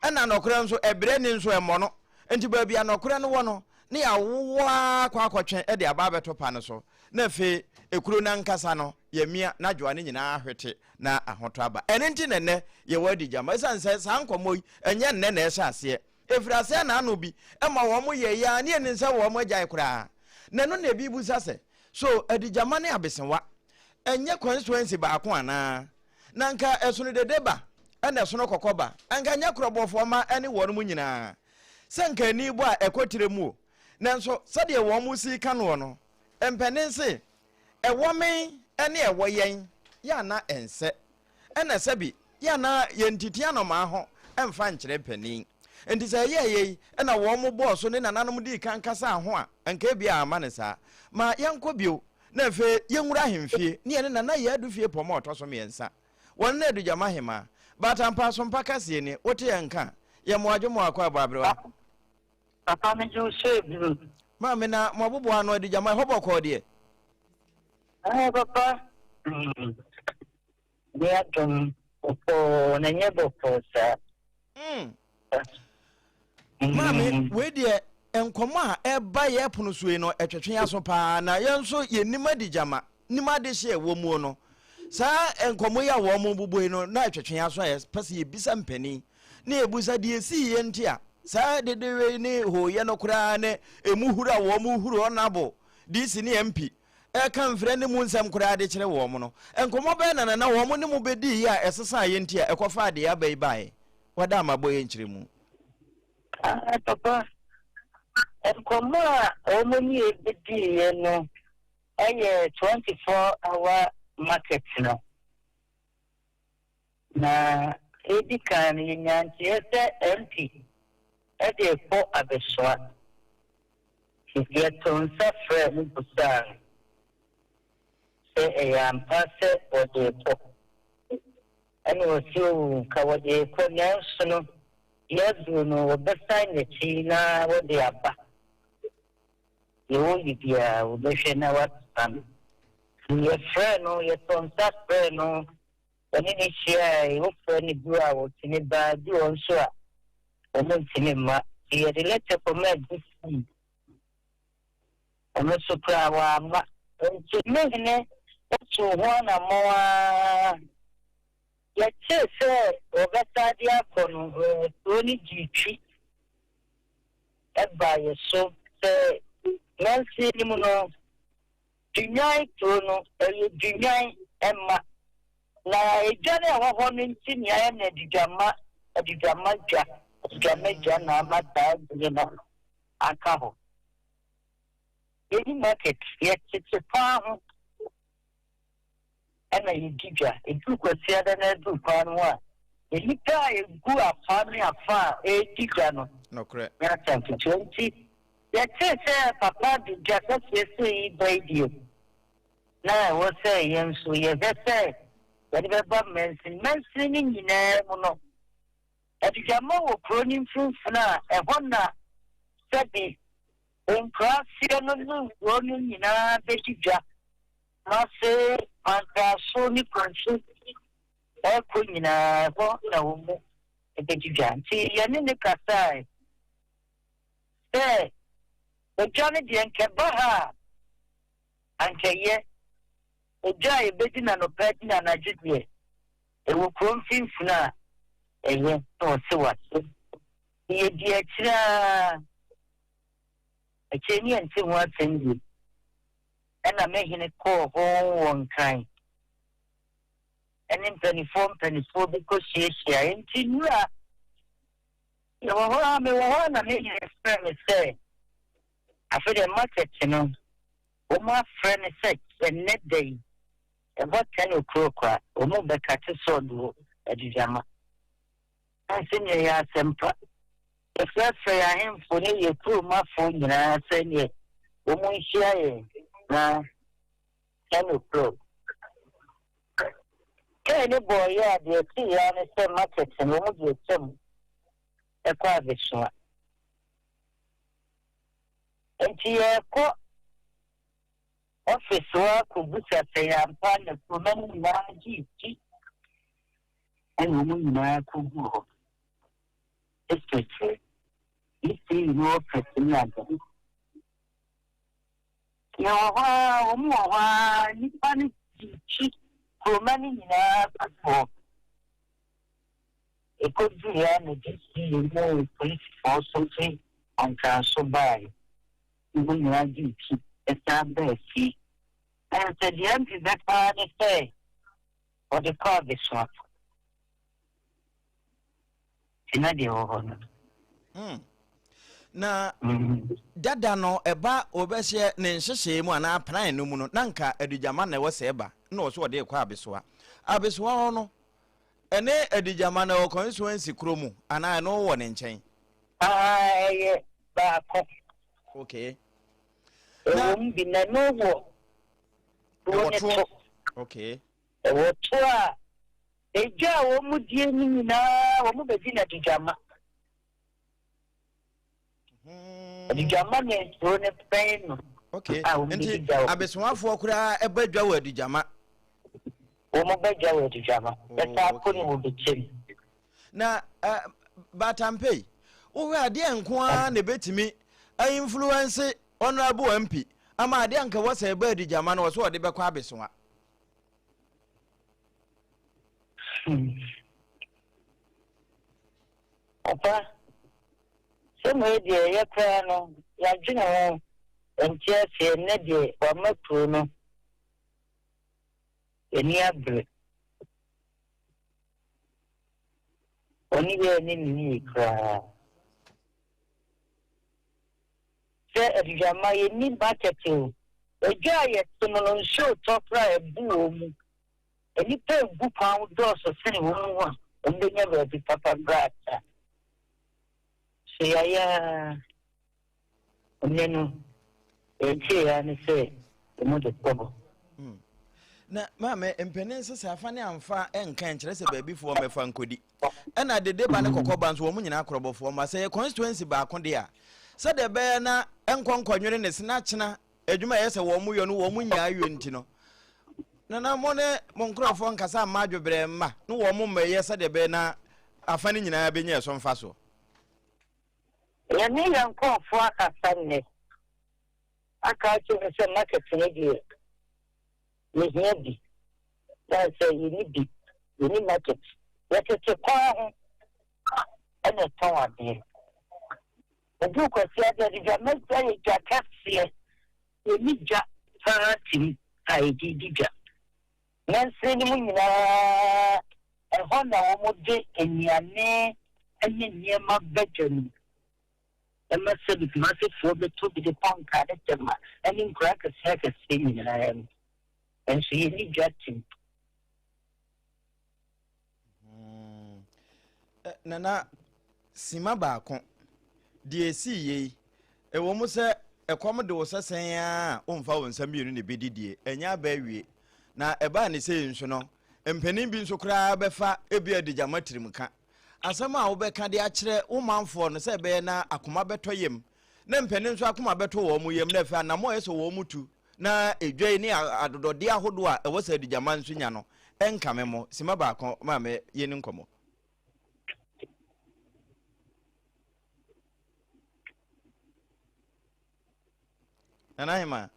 ɛna nɔkorɛ nso ɛbrɛ ani nso ɛmmɔ no. Nti baabi a nɔkorɛ no wɔ no ne yɛawowɔ ara kɔ akɔtwe de aba abɛto pa no so, na afei ekuro no ankasa no yɛamia na adwoa no nyinaa ahwete na ahotɔ aba. Ɛno nti na ɛnnɛ yɛwɔ adigyama, ɛsiane sɛ saa nkɔmmɔ yi ɛnyɛ nnɛ na ɛhyɛ aseɛ. Ɛfiri aseɛ na ano bi ma wɔn yɛeɛ ara ne yɛnim sɛ wɔn agyae koraa. Na ɛno na ebi bisa sɛ, So adigyama ne abesewa nyɛ constituency baako anaa? Na anka ɛsono dede ba ɛna ɛsono kɔkɔ ba, anka nyɛ korɔbɔfoɔ mma ɛne wɔn mu nyinaa. Sɛ nka ani bɔ a ɛkɔ tire mu o. Nanso sɛdeɛ wɔn si ka noɔ no, mpanin se, ɛwɔ me ne ɛwɔ yɛn yɛ a na ɛnsɛ. Ɛna sɛbi yɛ a na yɛntiti anomaa ho mfa nkyerɛ mpanin. Enti sɛ ɛyɛɛ yei na wɔn bɔɔ so ne nananom dii kan kasaa ho a, anka ebia amma no saa. Ma yɛnkɔ bio, na afei yɛnwura ahemfie ne yɛne Nana Yaa Adu fie pɔm a ɔtɔ so mmiɛnsa. Wɔne no Adugyama Hemaa. Baatampa Asompa kaseɛ nie, wote yɛn nka a, yɛ mo adwo mo akɔ abɔ aberewa. Papa megye wo so ebunu. Maame na mo aboboa ano Adugyama ɛhɔ bɔkɔɔ deɛ? Ɛɛ papa. Mm. Ne adom bɔkɔɔ na ɛnyɛ bɔkɔɔ saa. Mm. Maame, wei deɛ nkɔmmɔ a ɛba yɛ pono so yi no ɛtwetwe yɛn aso paa na yɛn nso yɛnim adi gyama nim adehye a ɛwɔ muo no saa nkɔmmɔ yi a wɔn bobɔ yi no na ɛtwetwe yɛn aso a yɛpɛ sɛ yɛbisa mpanin na yɛbusa deɛ ɛsii yɛ nti a saa dedewe ne hooyɛ no koraa ne ɛmu huru a wɔn huru ɔnabo DC ne MP reka mfrɛ ne mu nsɛm koraa de kyerɛ wɔn no, nkɔmmɔ bɛn na na wɔn ne mo bediiɛ a ɛsesaa yɛ nti a ɛkɔfaa deɛ aba yi baeɛ? Wada ama bɔ yɛ nkyerɛmu. Ah, papa, nkɔmmɔ a wɔn ne yɛ bediiɛ no yɛ 24 hour market no. Na edi kan no, yɛnyaa nteɛ sɛ MP de rekɔ abɛsoa. Nti yɛtoo nsa frɛɛ no bisaa no sɛ ɛyɛ ampa sɛ wɔde rekɔ. Ɛna ɔse oo, nka wɔde rekɔ nanso no, deɛ aduru no wɔbɛsan n'akyi na wɔde aba. Deɛ wɔyɛ biara wɔbɛhwɛ na wɔasesa no. Nti yɛfrɛɛ no, yɛtoo nsa frɛɛ no. Wɔne no hyiae, wofrɛ no bi a wɔtumi ba, bi wɔ hɔ nso a wɔntumi mma. Nti yɛde lɛtɛ kɔmaa DC, ɔno nso koraa wamma. Nti me hene tuu ho anammɔn ara. Yɛtee sɛ wɔbɛsan de akɔ no, kuro no gyee twi baa yɛn so sɛ mansini no mu no, Dunwan kuro no, ɛyɛ Dunwan mma. Na edwa no a ɛwɔ hɔ no nti nea ayɛ no Adudwamma, Adudwamma dwa, Adudwamma dwa na ama saa din no aka hɔ. Yɛnni market, yɛtete kwan ho na yɛdi dwa. Ɛduru Kwasiada na aduru kwan no ho a, nnipa a ɛgu afa ne afa a ɛredi dwa no Nokorɛ. nyɛ asɛm ketewa. Nti yɛtee sɛ papa de dwa kɛseɛ sei reba yi deɛ, na ɛwɔ sɛ yɛn nso yɛhwɛ sɛ yɛde bɛba mansini. Mansini no nyinaa mu no, adugyama wɔ kuro no mfimfini a ɛhɔ na sɛbi Nkuraaseɛ no ne nkuro no nyinaa bɛdi dwa, Kumase, Mankraso ne Kunsu rekɔ nyinaa ɛhɔ na wɔn mu bɛdi dwa. Nti yɛne no kasae sɛ edwa no deɛ nka ɛba ha a anka ɛyɛ, edwa a yɛbɛdi no anɔpa adi no anadwo deɛ ɛwɔ kuro mfimfini a ɛyɛ, na ɔse wate. Yɛdii akyire ara. Akyire yi yɛnte ho asɛm bio. Ɛnna me hene kɔɔ hɔ wɔ Nkran ne mpanimfoɔ mpanimfoɔ bi kɔhyiahyiaeɛ. Enti nnora, yɛwɔ hɔ ara, mewɔ hɔ ara na me hene frɛɛ me sɛ, afei deɛ market no, wɔafrɛ no sɛ ɛnnɛ da yi, ɛbɔ ten o'clock a, wɔrebɛkate sɔɔdo wɔ Adugyama. Ɛnsɛ nea ɛyɛ asɛmpa. Yɛfrɛfrɛ yɛn ahemfo ne yɛn kurommafoɔ nyinaa sɛdeɛ wɔnhyia yɛn na ten o'clock. Kɛɛ ne bɔɔyɛ a deɛ ɛteeɛ ara ne sɛ market no wɔn de atwam kɔ abɛsua. Nti yɛrekɔ office hɔ akɔbisa sɛ ɛyɛ ampa na kuroma no nyinaa gye di ɛna wɔn nyinaa kɔguu hɔ. District ECE no office ne ade. Yɛwɔ hɔ ara, wɔn wɔ hɔ ara, nnipa no kyikyi kuroma no nyinaa kɔgu hɔ. Ɛkɔduruiɛ ara na DCE ne polisifoɔ nso fi Ankraso baeɛ. Wɔn nyinaa gyee ti san baa fie. Nanso deɛ MP bɛka ara ne sɛ wɔde kɔ adesuafo. Nti na deɛ ɛwɔ hɔ no. Hmm. Na dada no ɛba wɔbɛhyɛ ne nhyehyɛe mu anaa plan no mu no na nka adugyama na ɛwɔ sɛ ɛba na ɔso ɔde rekɔ abesoa. Abesoa hɔ no ɛne adugyama no ɛwɔ constituency koro mu anaa ɛno wɔ ne nkyɛn? Ah, ɛyɛ baako. Okay. Ɛwɔ mu bi na ɛno wɔ Ɛwɔ toɔ. Okay. Ɛwɔ toɔ a, edwa a wɔn die no nyinaa wɔn bɛdi no adugyama. Hmm. Adugyama na nkuro no bɛn no. Okay. A wɔn bɛdi dwa wɔ. Abesoafoɔ koraa ɛbɛ dwa wɔ adugyama. Wɔn bɛ dwa wɔ adugyama. Oh, Ɛsa akɔ ne wɔ bɛkyɛm. Na uh, Batampe yi, wohwɛ adeɛ nko ara na ebetumi influence Honourable MP ama adeɛ anka ɛwɔ sɛ ɛba adi gyama no ɔsɛ ɔde bɛkɔ abesoa. Papa, sɛ mo deɛ ɛyɛ koraa no yɛadwene ho nte aseɛ nnɛ deɛ wama kuro no yɛni abere. Ɔne yɛ ne ne yie koraa. Sɛ adugyama yɛnni market o. Edwa a yɛte mu no nsuo retɔ koraa a ɛbu wɔn mu. Nnipa regu kwan ho dɔɔso sene wɔn mu a wɔbɛnya baabi papa koraa atra. So yɛayɛ ara nnɛ no yɛteeɛ ara ne sɛ wɔde kɔ hɔ. Hmm. Na maame mpanin nso sɛ afa ne amfa nka nkyerɛ sɛ baabifoɔ mmɛfa nkɔdi. Ɛna dede ba ne kɔkɔ ba nso wɔn nyinaa korɔbɔfoɔ mma. Sɛ yɛ constituency baako deɛ a, sɛdeɛ ɛbɛyɛ na nkɔ nkɔnwene ne se na kyena adwuma ɛyɛ sɛ wɔn yɔ no wɔn nyaa yɔ nti no, nana mo ne mo nkorɔfoɔ nkasa mma adwobrɛ mma ne wɔn mmɛyɛ sɛdeɛ ɛbɛyɛ na afa no nyinaa bɛnya ɛso mfasoɔ. Yɛne yɛn nkorɔfoɔ akasa nnɛ aka akyerɛ wɔn sɛ market no deɛ yɛhia bi, sane sɛ yɛnni bi, yɛnni market. Yɛtete kwan ho na ɛtɔn adeɛ. Ɛduru Kwasiada de dwa mɛgya yɛ dwa kɛseɛ. Yɛnni dwa paa tim a yɛde di dwa. Mansini no mu nyinaa ɛhɔ na wɔde nnuane ne nneɛma ba dwa no mu. Ɛma sɛbi Kumasefoɔ bɛtɔ bi de kɔ Nkaa ne Tema ne nkuro akɛseɛ akɛseɛ nyinaa mu. Nso yɛnni dwa tim. Nana, sima baako, deɛ ɛsii yei, ɛwɔ mu sɛ ɛkɔm de wo sɛ sɛn ara a womfa wo nsa mmienu na ɛbɛdi deɛ, ɛnyɛ aba awie. Na ɛbaa ne sei nso no, mpanin bi nso koraa bɛfa ebi adigyama tirim ka. Asɛm a wobɛka de akyerɛ wo manfoɔ no sɛ ɛbɛyɛ na akoma bɛtɔ yam, na mpanin nso akoma bɛtɔ wɔn yam, na afei anammɔn a ɛsɛ wɔn tu na edwa yi ne adodɔdeɛ ahodoɔ a ɛwɔ sɛ adigyama nso nya no nkame mo. Sima baako ma me yɛni nkɔmmɔ. Nana Hema.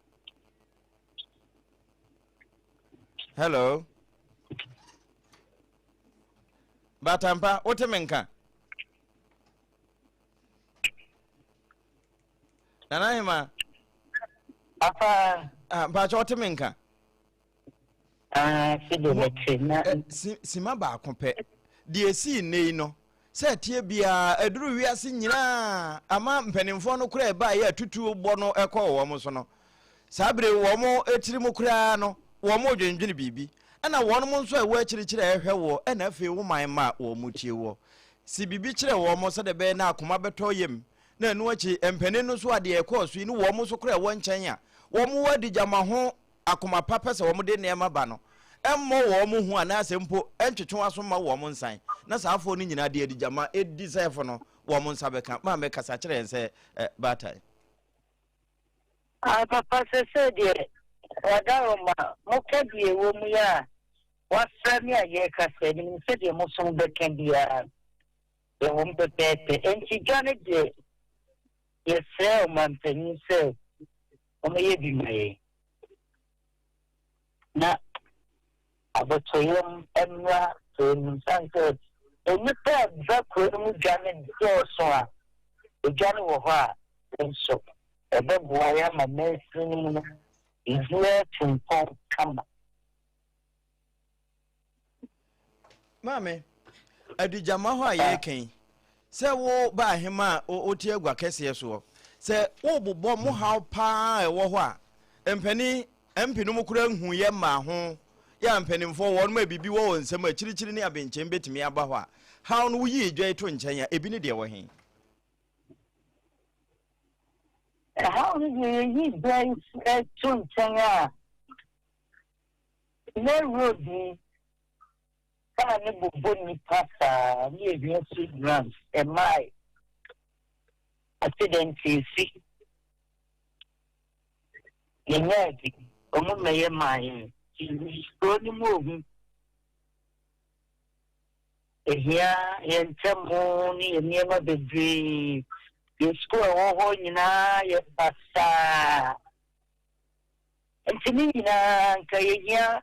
Hello. Batampa, wote me nka? Nana Hema. Papa. Ah, mpakyɛ wote me nka? Ah, sɛdeɛ mete na. Eh, sima baako pɛ. Deɛ esii nnɛ yi no, sɛ ɛteɛ biara, aduru wiase nyinaa ama mpanimfoɔ no koraa ɛbaeɛ a tutuo bɔ no ɛkɔɔ wɔn so no. Saa bere wɔn tiri mu koraa no, wɔn redwendwene biribi. Ɛna wɔn nso a ɛwɔ akyirikyiri a ɛhwɛ woɔ, ɛna afei wo man mma a wɔn tie woɔ. Si biribi kyerɛ wɔn sɛdeɛ ɛbɛyɛ na akoma bɛtɔ yam. Na ɛno akyi, mpanin no nso a deɛ ɛkɔɔ so yi ne wɔn nso koraa ɛwɔ nkyɛn a wɔn wɔ adigyama ho akoma pa pɛ sɛ wɔde nneɛma ba no, mmɔ wɔn hu anaasɛ mpo ntwetwe wɔn aso mma wɔn nsan, na saa afoɔ no nyinaa de adigyama di sɛefo no wɔn nsa bɛka. Maame, kasa kyerɛ yɛn sɛ baatan. Ah, papa, sɛsɛ deɛ wadaroma, moka deɛ ɛwɔ mu yi a, wafrɛ me a yɛrekasa yi, menim sɛ deɛ mo nso mobɛka biara ɛwɔ mu pɛpɛɛpɛ. Enti dwa no deɛ, yɛsrɛ ɔmanpanin sɛ ɔmmɛyɛ bi ma yɛn na abotɔyam mmra kuro no mu. Sane sɛ nnipa a ɛba kuro no mu dwa no dɔɔso a, edwa no wɔ hɔ a, nso ɛbɛboa yɛn ama mansini no mu no biribiara atu mpɔn kama. Maame, adugyama hɔ a yɛreka yi, sɛ wo ba ahema a wote agua kɛseɛ soɔ, sɛ wobobɔ mo haw paa a ɛwɔ hɔ a, mpanin MP nom koraa nhu yɛ mmaa ho, yɛ a mpanimfoɔ wɔnom a biribi wɔ wɔn nsam akyirikyiri ne abenkyɛn bɛtumi aba hɔ a, haw no woyi dwa yi to nkyɛn a, ebi ne deɛ wɔ he? Ɛhaw no deɛ yɛyi dwa yi to nkyɛn a, Nnɛ road yi car no bobɔ nnipa saa ne yɛhia street ramps ɛmmae accident esi yɛnyaa bi ɔmo mmɛyɛ maa yɛn kuro no mu ohu ehia yɛn ntɛm ne yɛn nneɛma bebree yɛn sukuu a ɛwɔ hɔ nyinaa yɛ basaa. Nti ne nyinaa nka yɛhia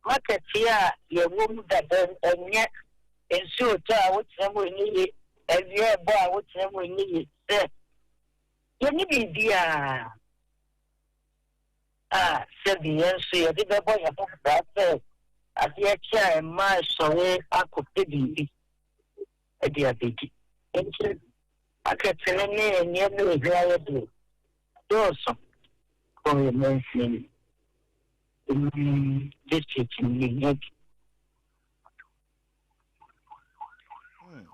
market yi a yɛwɔ mu dada yi ɛnyɛ nsuo retɔ a wotena mu ɛnyɛ yie, awia ɛbɔ a wotena mu ɛnyɛ yie sɛ yɛnni biribiara a sɛbi yɛn nso yɛde bɛbɔ yɛn ho bra sɛ adeɛ kye a mmaa ɛsɔre akɔpɛ biribi de abɛdi. Nti market no ne nneɛma a ɛhia yɛ deɛ dɔɔso wɔ yɛn mansini no mu, district no yɛhia bi. Hmm.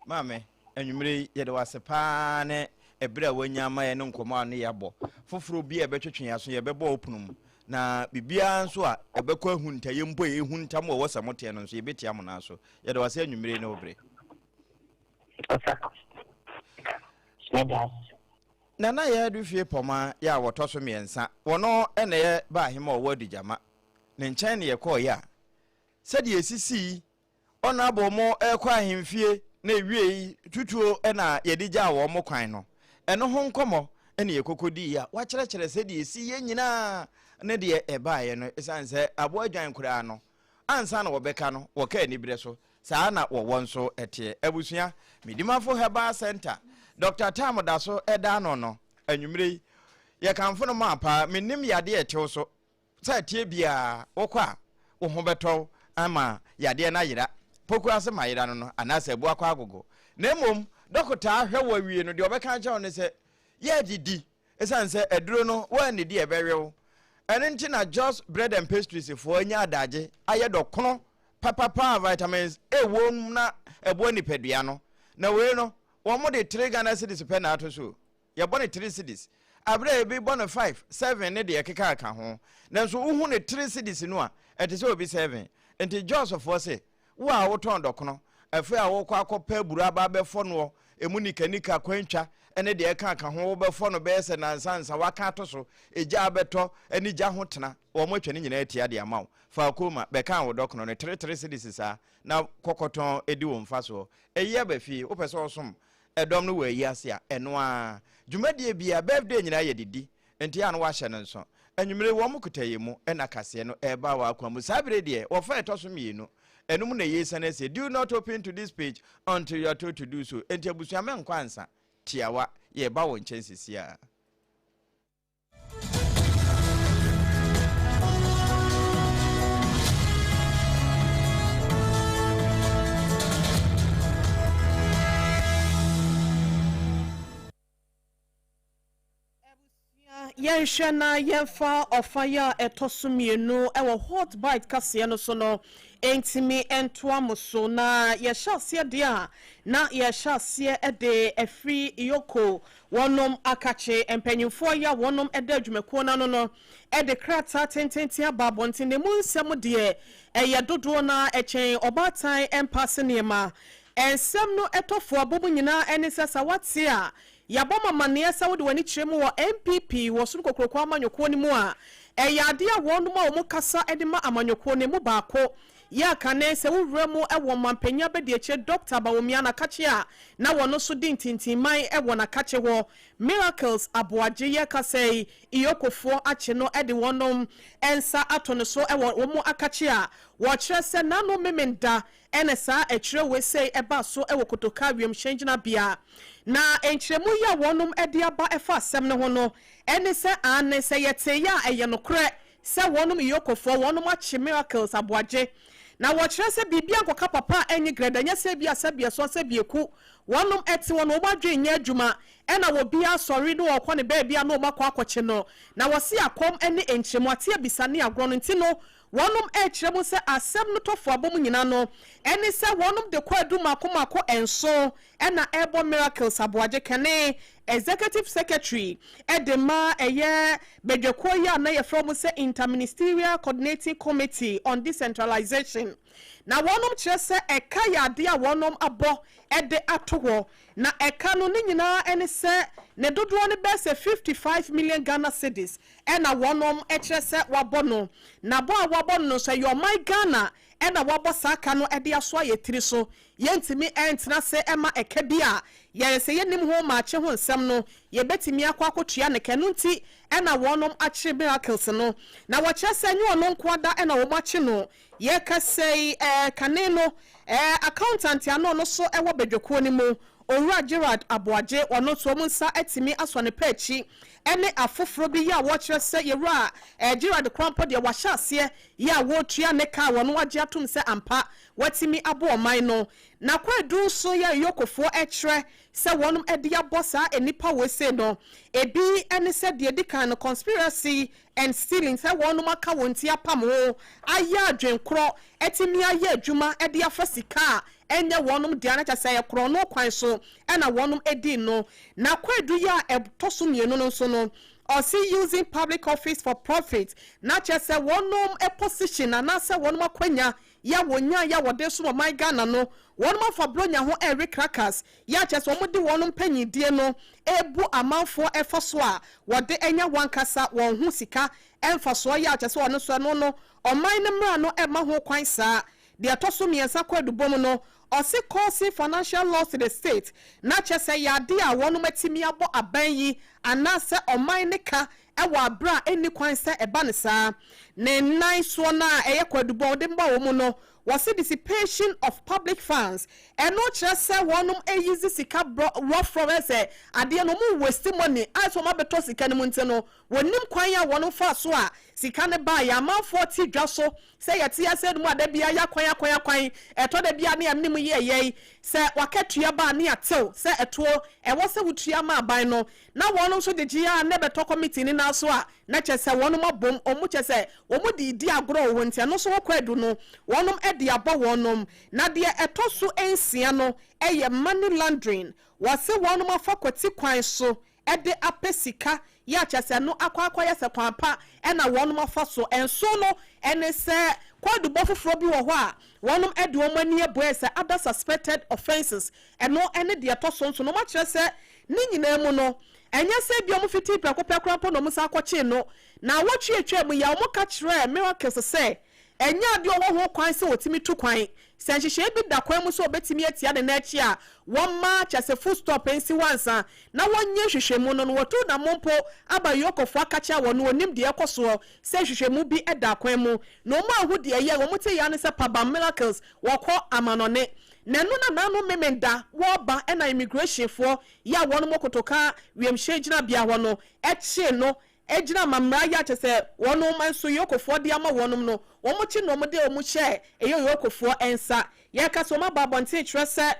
Maame, anwummere yi yɛde wase paa ne ɛberɛ a wanya ama yɛ ne nkɔmmɔ a ne yɛabɔ. Foforɔ bi a ɛbɛtwetwe yɛn aso yɛbɛbɔ wo pono mu. Na biribiara nso a ɛbɛkɔ ahuntayɛ mpo a ɛhuntam wɔ wɔ sɛ moteɛ no nso yɛbɛtia mo nan so. Yɛde wase anwummere yi ne wo bere. Nana Yaa Adufie Pɔma yɛ a wɔtɔ so mmiɛnsa. Wɔno na ɛyɛ Baahema a ɔwɔ Adugyama. Ne nkyɛn na yɛkɔeɛ a, sɛdeɛ ɛsisii, Honourable mo rekɔ ahemfie na ɛwiei tutuo na yɛde gyaa wɔn kwan no, ɛno ho nkɔmmɔ na yɛkɔkɔdiiɛ a wakyerɛkyerɛ sɛdeɛ ɛsiiɛ nyinaa ne deɛ ɛbaeɛ no. Ɛsiane sɛ aboa dwan koraa no, ansa na wɔbɛka no, wɔka aniberɛ so. Saa na wɔwɔ nso teɛ. Abusua, Medimafo Herbal Centre, Dɔkta Tam da so da ano no, anwummere yi, yɛkamfo no maa paa. Mennim yadeɛ a ɛtew so. Sɛ ɛteɛ biara, wokɔ a, wo ho bɛtɔ wo ama yadeɛ no ayera. Poku ase ma ayera no no, anaasɛ abu akɔ agogo. Na mmom, Dɔkota ahwɛ wo awie no, deɛ ɔbɛka akyerɛ wo ne sɛ, yɛ adidi, ɛsiane sɛ aduro no woannidi a ɛbɛwe wo. Ɛno nti na Jos Bread and Pastries foɔ anya adagye ayɛ dɔkono papapa a vitamins A wom na ɛboa nipadua no. Na wei no, wɔde 3 Ghana cedis pɛ na ato so o. Yɛbɔ no 3 cedis. Aberɛ a ebi bɔ no 5, 7 ne deɛ ɛkeka ho. Nanso wohu no 3 cedis no a, ɛte sɛ obi 7. Nti Jos foɔ se, Wo a wotɔn dɔkono, afei a wokɔ akɔpɛ aburo aba abɛfɔ noɔ, emu nikanika, kwantwa ne deɛ ɛka ka ho, wobɛfɔ no bɛyɛ sɛ nansa ansa woaka ato so, egya abɛtɔ ne gya ho tena, wɔn atwa ne nyinaa atia de ama wo. Fa akoma bɛka wo dɔkono no tere tere cedis saa na kɔ kɔtɔn di wo mfasoɔ. Ayi aba fie, wopɛ sɛ wosom ɛdɔm no wɔ ayi ase a, ɛno ara. Dwumadie biara, birthday nyinaa yɛ didi. Enti a na wɔahyɛ no nso. Anwummere yi, wɔn kuta yɛn mu na kaseɛ no reba wɔ akwan mu. Saa bere deɛ, wɔfa a ɛtɔ so mmienu. Ɛno mu na yɛresiane asie. Do not open to this page until you are told to do so. Enti abusua mɛnkɔ ansa. Tiawa, yɛreba wo nkyɛn seesei ara. Abusua, yɛnhwɛ na yɛmfa ɔfa yi a ɛtɔ so mmienu wɔ Hot Bite kaseɛ no so no ntumi ntoa mo so. Na yɛhyɛ aseɛ deɛ a, na yɛhyɛ aseɛ de afiri Yoko wɔnom akakye mpanyinfoɔ yi a wɔnom da adwumakuo no ano no de krataa tententen aba abɔnten. Na emu nsɛm deɛ ɛyɛ dodoɔ no ara ɛkyɛn ɔbaatan mpa ase nneɛma. Nsɛm no ɛtɔ fo abɔ mu nyinaa ne sɛ sɛ woate a Yɛabɔ mo amanneɛ sɛ wode w'ani kyerɛ mu wɔ NPP wɔ Soro Kokuroko amanyɔkuo no mu a, ɛyɛ adeɛ a wɔnom a wɔn kasa de ma amanyɔkuo no emu baako yɛ akane sɛ wo wura mu wɔ ɔmanpanin abadiakyire Dɔkta Bawumia n'akakye a na wɔno nso di ntintinman wɔ n'akakye hɔ Miracles Aboagye yɛkasa yi Iyokofoɔ akye no de wɔnom nsa ato no so wɔ wɔn akakye a wɔkyerɛ sɛ n'ano memenda Ɛna saa ɛkyerɛ wei sei ɛbaa so wɔ Kotoka wiemhyɛn gyinabea. Na nkyerɛmu yi a wɔnom de aba ɛfa asɛm no ho no ɛne sɛ aane sɛ yɛteeɛ a ɛyɛ nokorɛ sɛ wɔnom Iyokofoɔ wɔnom akye Miracles Aboagye. Na wɔkyerɛ sɛ biribi ankɔka papa a ɛnye grɛdɛ nyɛ sɛ ebia sɛbi ɛsoa sɛbi eku wɔnom ɛte hɔ no wɔn adwene nyɛ adwuma ɛna wɔbiara sɔre ne ɔɔkɔ ne baabi a na wɔn akɔ akɔkye no. Na wɔse akɔm ɛne nkyerɛmu ate abisa ne agorɔ no nti no Wɔnom rekyerɛ mu sɛ asɛm no tɔfo abɔ mu nyina no ɛne sɛ wɔnom de kwaadu mako mako nson na ɛrebɔ Miracles Aboagye kɛne Executive Secretary de ma ɛyɛ badwakuo yi a na yɛfrɛ wɔn sɛ Inter-Ministerial Coordinating Committee on Decentralization. Na wɔnom kyerɛ sɛ ɛka yɛ adeɛ a wɔnom abɔ de ato hɔ na ɛka no ne nyinaa ɛne sɛ ne dodoɔ no bɛyɛ sɛ 55 million Ghana cedis ɛna wɔnom kyerɛ sɛ wabɔ no, na bɔ a wabɔ no no nso ɛyɛ ɔman Ghana ɛna wabɔ saa ka no de asoa yɛ tiri so, yɛntumi ntena ase mma ɛka bi a yɛn sɛ yɛnnim ho maakye ho nsɛm no yɛbɛtumi akɔ akɔtua no ka, ɛno nti ɛna wɔnom akyere Miracles no, na wɔkyerɛ sɛ ɛnyɛ ɔno nkoa da ɛna wɔn akye no, yɛkasa yi ɛɛ kane no ɛɛ accountant a na ɔno nso ɛwɔ badwakuo no mu Owura Gerald Aboagye, ɔno nso wɔn nsa atumi asɔ ne pɛ akyi ne afoforɔ bi yɛ a wɔkyerɛ sɛ Yɛwura Gerald koraa mpo deɛ wahyɛ aseɛ yɛ a wɔretua ne ka a wɔn agye atom sɛ ampa watumi abɔ ɔman no. N'akwaadu nso yɛ Yokofoɔ kyerɛ sɛ wɔn de abɔ saa nnipa wei sei no. Ebi ne sɛ deɛ ɛdi kan no conspiracy and stealing sɛ wɔnom aka wɔn ti apam ho ayɛ adwen korɔ atumi ayɛ adwuma de afa sika a ɛnyɛ wɔnom dea na kyerɛ sɛ ɛyɛ korɔno kwan so na wɔnom di no. Na kwaadu yi a ɛtɔ so mmienu no nso no ɔse using public office for profit na kyerɛ sɛ wɔnom position anaasɛ wɔnom akwanya yɛ a wɔnyaeɛ a wɔde som ɔman Ghana no wɔnom afa bronya ho ɛrewe crackers yɛ a kyerɛ sɛ wɔde wɔn mpanyindie no rebu amanfoɔ ɛfa so a wɔde anya wɔn ankasa wɔn ho sika mfasoɔ yɛ a kyerɛ sɛ ɔno nso ɛno no ɔman no mmara no mma ho kwan saa. Deɛ ɛtɔ so mmiɛnsa kwaadubɔ mu no ɔse causing financial loss to the state na kyerɛ sɛ ɛyɛ adeɛ a wɔnom atumi abɔ aban yi anaasɛ ɔman no ka wɔ aberɛ a ɛnni kwan sɛ ɛba no saa. Ne nnan soɔ no a ɛyɛ kwadubɔ wɔde bɔ wɔn no, wɔse dissipation of public funds. Ɛno kyerɛ sɛ wɔnom ayizi sika rɔfrɔf, ɛsɛ adeɛ no wɔn waste money a sɛ wɔn abɛtɔ sika no mu nti no, wɔnim kwan a wɔnom fa so a sika no baa yɛ. Amanfoɔ te dwa so sɛ yɛte ase no mu a, da bia yɛ akwan akwan akwan ɛtɔ da bia ne anim yɛ yɛi sɛ wakatua ba ne atew sɛ ɛtoɔ ɛwɔ sɛ wotua ma aban no, na wɔnom nso gyegye a ne bɛtɔ committee ne nan so a, na kyɛ sɛ wɔnom abom ɔmo kyɛ sɛ wɔn de di agorɔ wɔ hɔ. Nti ɛno nso wɔkɔ adu no, wɔnom de abɔ wɔnom. Na deɛ ɛtɔ so 6 no ɛyɛ money laundering. Wɔse wɔnom afa kwati kwan so ɛde apɛ sika yɛ akyɛ sɛ no akɔ akɔyɛ sɛ kwan pa ɛna wɔnom afa so. Ɛnso no ɛne sɛ kwadubɔ foforɔ bi wɔ hɔ a wɔnom ɛde wɔn ani abue sɛ other suspected offences. Ɛno ɛne deɛ ɛtɔ so nso no, wɔn akyerɛ sɛ ne nyinaa mu no, ɛnyɛ sɛ bi ɔmo fiti prɛko pɛ koraa mpo na ɔmo sa akɔkye no na awɔtwe atwa mu yɛ. Ɔmo ka kyerɛ Miracles sɛ ɛnyɛ adeɛ ɔwɔ ho kwan sɛ wɔtumi tu kwan, sɛ nhyehyɛe bi da kwan mu sɛ ɔbɛtumi atia ne n'akyi a, wɔma kyɛ sɛ full stop nsi wansa na wɔnyɛ nhwehwɛmu no. Wɔtu na mo mpo aba yɔkɔfoɔ aka kyerɛ wɔn no, wɔnim deɛ ɛkɔ soɔ sɛ nhwehwɛmu bi da kwan mu na wɔn ahu deɛ ɛyɛ. Wɔn te ya ne sɛ Pabam Miracles wɔkɔ amanɔne na ɛno na nanu Memenda wɔreba, ɛna immigration foɔ yɛ a wɔn mo kotoka wiemhyɛn gyinabea hɔ no ɛkye no egyina amammerɛ ayɛ akyɛ sɛ wɔn nso yokofoɔ de ama wɔn no, wɔn kyi na wɔn de wɔn hyɛ ɛyɛ yokofoɔ nsa. Yɛka sɛ wɔn aba abɔnten kyerɛ sɛ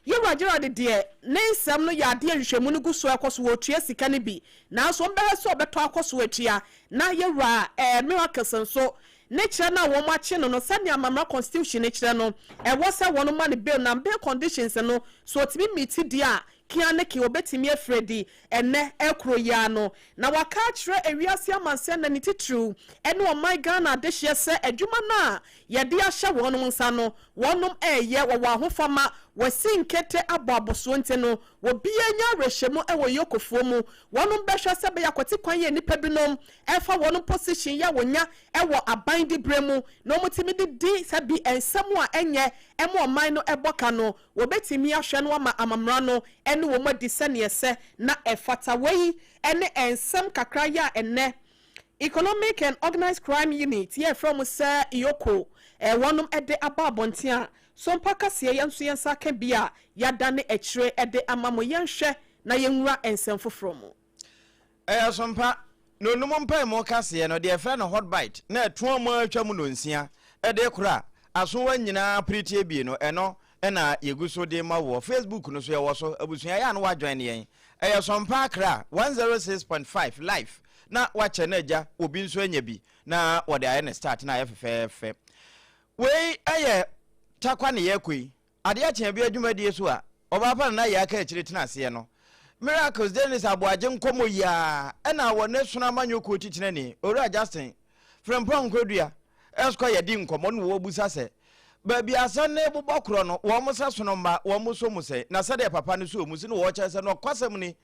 yɛwura Gerald deɛ, ne nsɛm no yɛ adeɛ nhwehwɛmu no gu so ɛkɔ so. Wɔtua sika no bi, nanso wɔn bɛhɛ sɛ ɔbɛtɔ akɔ so atua. Na yɛwura Miracles nso ne kyerɛ no a wɔn akye no, sɛnea amammerɛ constitution ne kyerɛ no, ɛwɔ sɛ wɔn ma no bail, na bail conditions no so ɔtumi meet deɛ a kia ne ke obetumi afiri di ɛnɛ ɛkoro yi ano. Na waka akyerɛ ewiase amansan na ne titiriw ɛne ɔman Ghana adehyeɛ sɛ adwuma no a yɛde ahyɛ wɔn nsa no, wɔnom ɛɛyɛ wɔwɔ ahofama, wɔsi nkete abɔ abosoɔ. Nti no obiara nya awerɛhyɛmu ɛwɔ yokofoɔ mu, wɔnom bɛhwɛ sɛ bɛyɛ akɔte kwan yɛ nnipa binom ɛfa wɔnom position yɛ wɔnya ɛwɔ aban de berɛ mu na wɔn de di sɛ bi nsɛm a ɛnyɛ ɛmo ɔman no ɛbɔ ka no, wɔbɛtumi ahwɛ no ama amamra no ɛne wɔn adi sɛneɛ sɛ na ɛfata. Wei ɛne nsɛm kakra yɛ a ɛnɛ Economic and Organized Crime Unit yɛ frɛ mo sɛ EOCO wɔnom ɛde aba abɔnten a sompa kaseɛ. Yɛn nso yɛn nsa aka bi a yɛada ne akyire ɛde ama mo. Yɛnhwɛ na yɛnwura nsɛm foforɔ mu. Ɛyɛ sompa na onum mpaemu kaseɛ no deɛ ɛfrɛ no Hot Bite na ɛtoa mu atwa mu nonsia ɛde kora asowa nyinaa piritie bie no. Ɛno ɛna yɛgu so de ma wɔ Facebook no so. Yɛwɔ so abusua yɛ a no wa join yɛn. Ɛyɛ Sɔmpa Akra 106.5 live na wakyɛ no agya obi nso anya bi na wɔde ayɛ ne start na ayɛ fɛfɛɛfɛ. Wei ɛyɛ Takwa ne yɛkɔ yi adeɛ akyea bi adwumadie so a ɔbaa pa no na yɛ aka akyire tena aseɛ no. Miracles Dennis Aboagye nkɔmmɔ yi a ɛna wɔ ne sono amanyɔkuo titenani Owura Justin Frimpong Kodua ɛsokɔ yɛdi nkɔmmɔ no, wɔbusa sɛ baabi asɛm ne bobɔ korɔ no, wɔn mo sɛ sono mma wɔn mo so mu sɛ na sɛdeɛ papa no so mu si no, wɔkyerɛ sɛ nɔkwasɛm ni.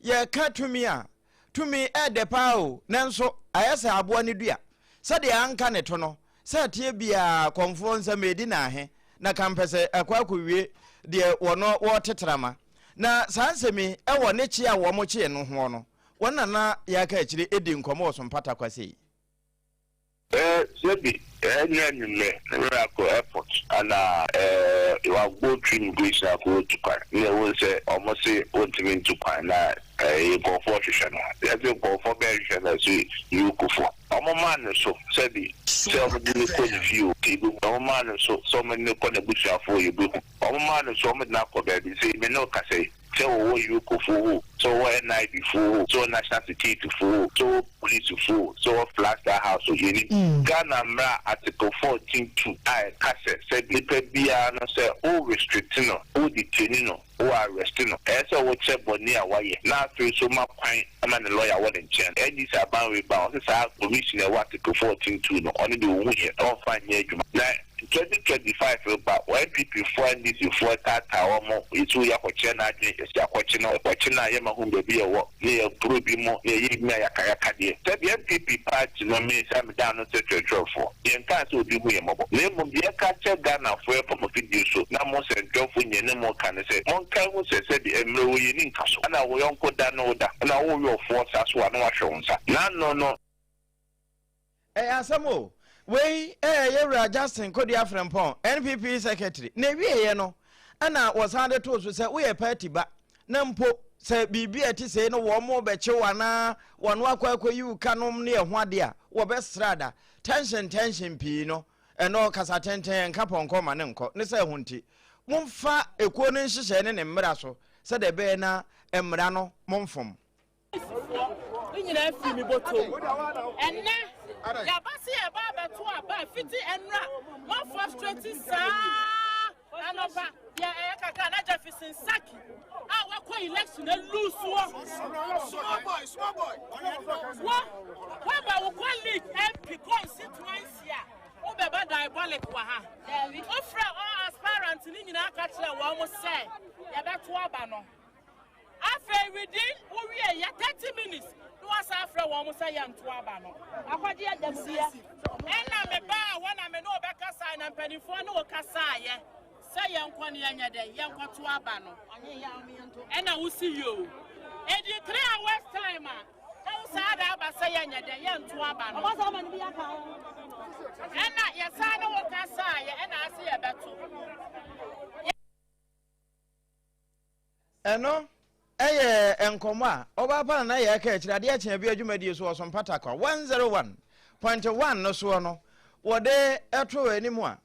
Yɛka tumi a, tumi ɛɛdɛ paa o, nanso ayɛ sɛ aboa no dua sɛdeɛ anka ne to no sɛ ɛteɛ biara kɔmfoɔ nsɛm ɛdi naahe na kampɛ sɛ ɛkɔ akɔwie deɛ wɔno wɔtetrama. Na saa nsɛm yi ɛwɔ ne kye a wɔn kyee no hoɔ no, wɔn nana yɛaka akyire ɛdi nkɔmmɔ wɔ so mpata kwasei. Sɛbi ɛnyɛ anwummerɛ na mmerɛ akɔ airport ana wago through immigration akɔ otu kwan ne ɛwɔ sɛ ɔmo se wɔntumi ntu kwan na nkurɔfoɔ hwehwɛ no. Yɛsɛ nkurɔfoɔ bɛyɛ hwehwɛ no ɛso yɛkofo ɔmo maa no so sɛbi sɛ ɔmo de ne kɔ ne fie o, yɛbɛhu. Ɔmo maa no so sɛ ɔmo de ne kɔ n'abusuafoɔ, yɛbɛhu. Ɔmo maa no so ɔmo de no akɔ baabi sɛ me ne ɔkasa yi, sɛ wɔwɔ EOCO foɔ o, sɛ wɔwɔ NIB foɔ o, sɛ wɔwɔ National Security foɔ o, sɛ wɔwɔ police foɔ o, sɛ wɔwɔ Flagstaff House o, yɛnim Ghana mmara Article 14(2) a ɛka sɛ nipa biara no, sɛ o restrict no, o detain no, o arrest no, ɛyɛ sɛ wɔkyerɛ bɔne a wayɛ na afei so ma kwan ma ne lawyer wɔ ne nkyɛn. NDC aban wei ba, ɔsɛ saa provision a ɛwɔ Article 14(2) no, ɔno de ohu yɛ ɔmfa nyɛ adwuma. Na 2025 ba, NPP foɔ, NDC foɔ taataa wɔn yɛsi wo yɛ akɔkyerɛ n'adwene, yɛsi akɔkye no, ɛkɔkye no a yɛma hu baabi yɛwɔ ne yɛboro bi mu ne yɛyɛ bi a yakayaka deɛ. Sɛbi NPP party no, me sɛ meda no sɛ twerɛtwerɛfoɔ, yɛnkaa sɛ obi hu yɛ mmɔbɔ, na mmom deɛ ɛka kyɛ Ghanafoɔ ɛfa mo fidie so na mo sɛntwerɛfoɔ nyɛ ne mo ka ne sɛ monka hu sɛ sɛbi mmerɛ wɔ yɛni nka so ɛna wo yɔnko da ne wo da ɛna woyɛ ɔfoɔ saa so a na wahwɛ wo nsa n'ano no. Ɛyɛ asɛm o. Wei ɛyɛ Yɛwura Justin Kodua Frempong, NPP Secretary. Na ɛwieɛ no, ɛna wɔsan de too so sɛ woyɛ party ba, na mpo sɛ biribi a ɛte sei no wɔn rebɛkye wo anaa wɔn akɔ akɔyi wo ka nom ne ɛho adeɛ a, wɔbɛsra da. Tension tension pii no, ɛno kasa tenten ɛnka pɔnkɔ ma no nkɔ. Ne sɛ ɛho nti, momfa ekuo no nhyehyɛe ne ne mmara so sɛdeɛ ɛbɛyɛ na mmara no momfom. Polisifoɔ ne nyinaa firi me bɔtɔ mu. Ɛnnɛ, yɛaba sɛ yɛreba abɛto aba a fiti nnora mo frustrate saa anɔpa yɛ ɛyɛ kakra na Jefferson Saki a wakɔ election alose wɔ wɔ waba wo colleague MP constituency a wobɛba diabolic wɔ ha. Wofrɛ all aspirant ne nyinaa ka kyerɛ wɔn sɛ yɛbɛto aba no. Afei within wo wie yɛ 30 minutes na wasan afrɛ wɔn sɛ yɛnto aba no. Akɔgye adamudeɛ. Ɛna me baa hɔ na me ne wo bɛkasae na mpanimfoɔ ne wo kasaeɛ sɛ yɛnkɔ ne yɛnyɛ dɛn yɛnkɔto aba no. Ɛna wo si yoo. Edi 3 hours time a na wo saa da aba sɛ yɛnyɛ dɛn yɛnto aba no. Ɛna yɛsan ne wo kasaeɛ ɛna ase yɛbɛto. Ɛno yɛ nkɔmmɔ a ɔbaa pa Nana Yaa kaa akyire adeɛ kye abia dwumadie so wɔ Sompa Tarkwa 101.1 no soɔ no wɔde too anim a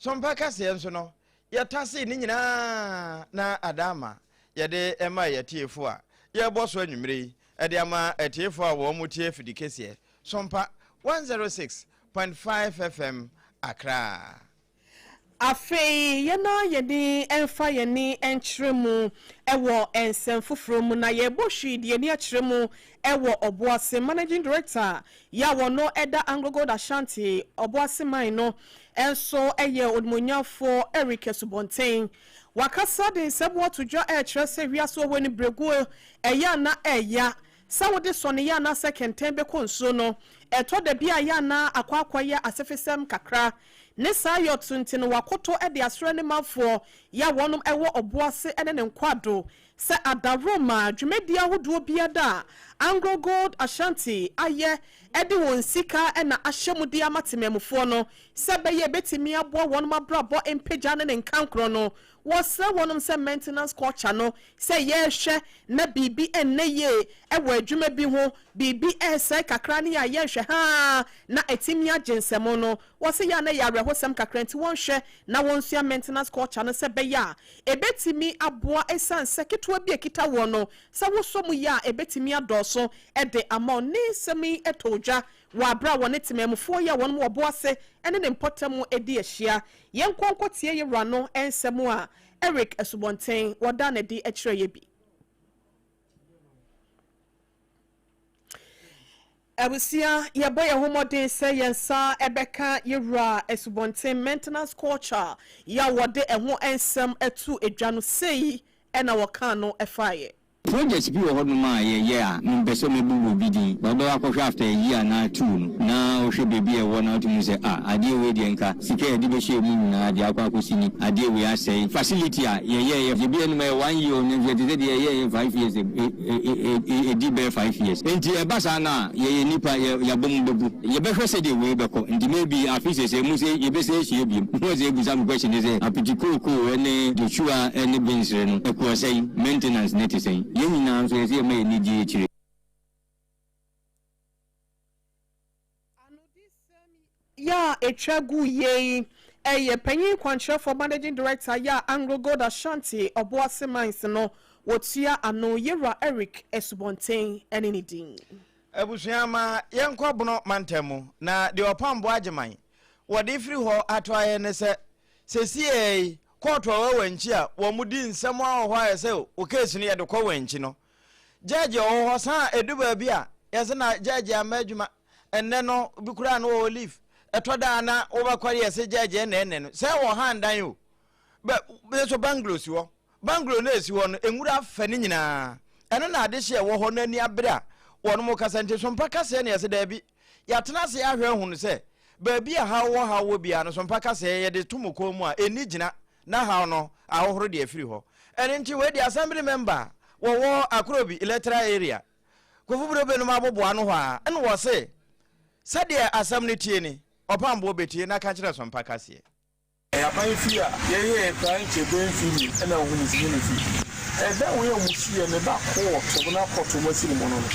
Sompa kaseɛ nso no yɛtasee ne nyinaa na ada ama yɛde ma yɛn atiefoɔ a yɛrebɔ so anwummerɛ yi de ama atiefoɔ a wɔn tie afidikeseɛ Sompa 106.5 FM Accra. Afei yɛn ara yɛn ani mfa yɛn ani nkyerɛ mu wɔ nsɛm foforɔ mu na yɛrebɔ hwii de yɛn ani akyerɛ mu wɔ Ɔboase Managing Director yɛ a wɔno da AngloGold Ashanti Ɔboase man no nso yɛ Onimuonyamfoɔ Eric Asubɔnten. Wakasa de nsɛm ato dwa rekyerɛ sɛ wiase wɔ hɔ anibereguo ɛyɛ a na ɛya Sɛ wode sɔneeɛ anaasɛ kɛntɛn bɛkɔ nsuo no, ɛtɔ da bi a ɛyɛ a na akɔ akɔyɛ asefesɛm kakra. Ne saa yɔto nti no wakoto de asrɛ ne manfoɔ yɛ a wɔnom wɔ ɔboase ne ne nkwado sɛ adaworoma dwumadie ahodoɔ biada a Anglo Gold Ashanti ayɛ de wɔn sika na ahyɛ mu de ama temanmufoɔ no sɛ ɛbɛyɛ ɛbɛtumi aboa wɔnom abrabɔ mpagya ne ne nkankorɔ no. Wɔsrɛ wɔnom sɛ maintenance culture no sɛ yɛrehwɛ na biribi ɛnnɛ yie wɔ adwuma bi ho, biribi ɛresɛe kakra ne a yɛnhwɛ haa na atumi agye nsɛm no. Wɔse yɛ a na ɛyɛ awerɛhosɛm kakra nti wɔnhwɛ na wɔnsua maintenance culture no sɛ ɛbɛyɛ a ɛbɛtumi aboa ɛsiane sɛ ketewa bi a ɛkita woɔ no sɛ wosɔ mu yie a ɛbɛtumi adɔɔso de ama wo. Ne nsɛm yi tɔɔ dwa wɔ aberɛ a wɔne temanmufoɔ yi a wɔnom wɔ Boase ne ne mpɔtam di ahyia. Yɛnkɔ nkɔtie yɛn wura no nsɛm a Eric Asubɔnten wɔdaa no adi kyerɛɛ yɛ bi. Abusua, yɛbɔ yɛn ho mmɔden sɛ yɛn nsa bɛka yɛn wura Asubɔnten maintenance culture yi a wɔde ɛho nsɛm to dwa no, sei na wɔkaa no faeɛ. Project bi wɔ hɔ nom a yɛyɛ a mempɛ sɛ mɛbobɔ obi din but wobɛkɔ akɔhwɛ after a year anaa two no na wohwɛ baabi a ɛwɔ na wotumi hu sɛ ah adeɛ wei deɛ nka sika a yɛde bɛhyɛɛ mu nyinaa deɛ akɔ akɔsi ni, adeɛ wei asɛe. Facility a yɛyɛeɛ ebi anom ɛyɛ one year o nanso ɛte sɛ deɛ yɛyɛeɛ five years ɛdi bɛyɛ five years. Enti ɛba saa no a yɛyɛ nnipa yɛ yɛabɔ mu bɛbu. Yɛbɛhwɛ sɛdeɛ wei bɛkɔ nti maybe afe sɛsɛɛ mu sɛ yɛbɛsan ahyia biom na wɔsɛ abisa me question ne sɛ apiti kookoo ne Joshua ne Bensere no ɛkɔɔ sɛn, maintenance no te sɛn? Yɛn nyinaa nso yɛsɛ yɛma yɛn ani gye akyire. Anodisɛm yi a ɛtwa gu yei yɛ panyin kwankyerɛfoɔ Managing Director yɛ a AngloGold Ashanti Ɔboase Mines no wɔtua ano, Yewura Eric Asubɔnten ne ne din. Abusua ma yɛnkɔ Bono mantam mu na deɛ ɔpam boa Agyeman wɔde firi hɔ ato ayɛ ne sɛ sesiei yi kɔɔto a ɛwɔ Wankyi a wɔn di nsɛm a wɔ hɔ ayɛ sɛ wo case no yɛde kɔ Wankyi no judge a ɔwɔ hɔ san ɛdu baabi a yɛsɛ na judge amma adwuma ɛnnɛ no bi koraa no wɔwɔ leave ɛtɔ da a na wobɛkɔ yɛsɛ judge ɛnnɛ ɛnnɛ no sɛ wɔ ha ndan o bɛ nso bungalow si hɔ Bungalow no a esi hɔ no, nwura afa ne nyinaa. Ɛno na adehye a ɛwɔ hɔ no ani abere a wɔnom kasa nti. Sompa kaseɛ na yɛse daabi. Yɛatena ase ahwɛ ahunu sɛ baabi a haw wɔ haw wɔ biara no, sompa kaseɛ yɛde to mo kɔn mu a, ɛnni gyina na haw no ahohoro de afiri hɔ. Ɛno nti wei deɛ Assembly member a wɔwɔ Akorobi Electoral Area, Kofoburobe nom aboboa ano hɔ ara na wɔse. Sɛdeɛ asɛm no tie ni, Ɔpamboɔ bɛtie na ka kyerɛ Sompa kaseɛ. Ɛyɛ aban fie a yɛyɛɛ koraa nkyɛ bɛyɛ mfe nnum na wohu ne ne fie. Ɛda wei a wɔn siiɛ no da koro wɔ tribunal court wɔn asi no mu no no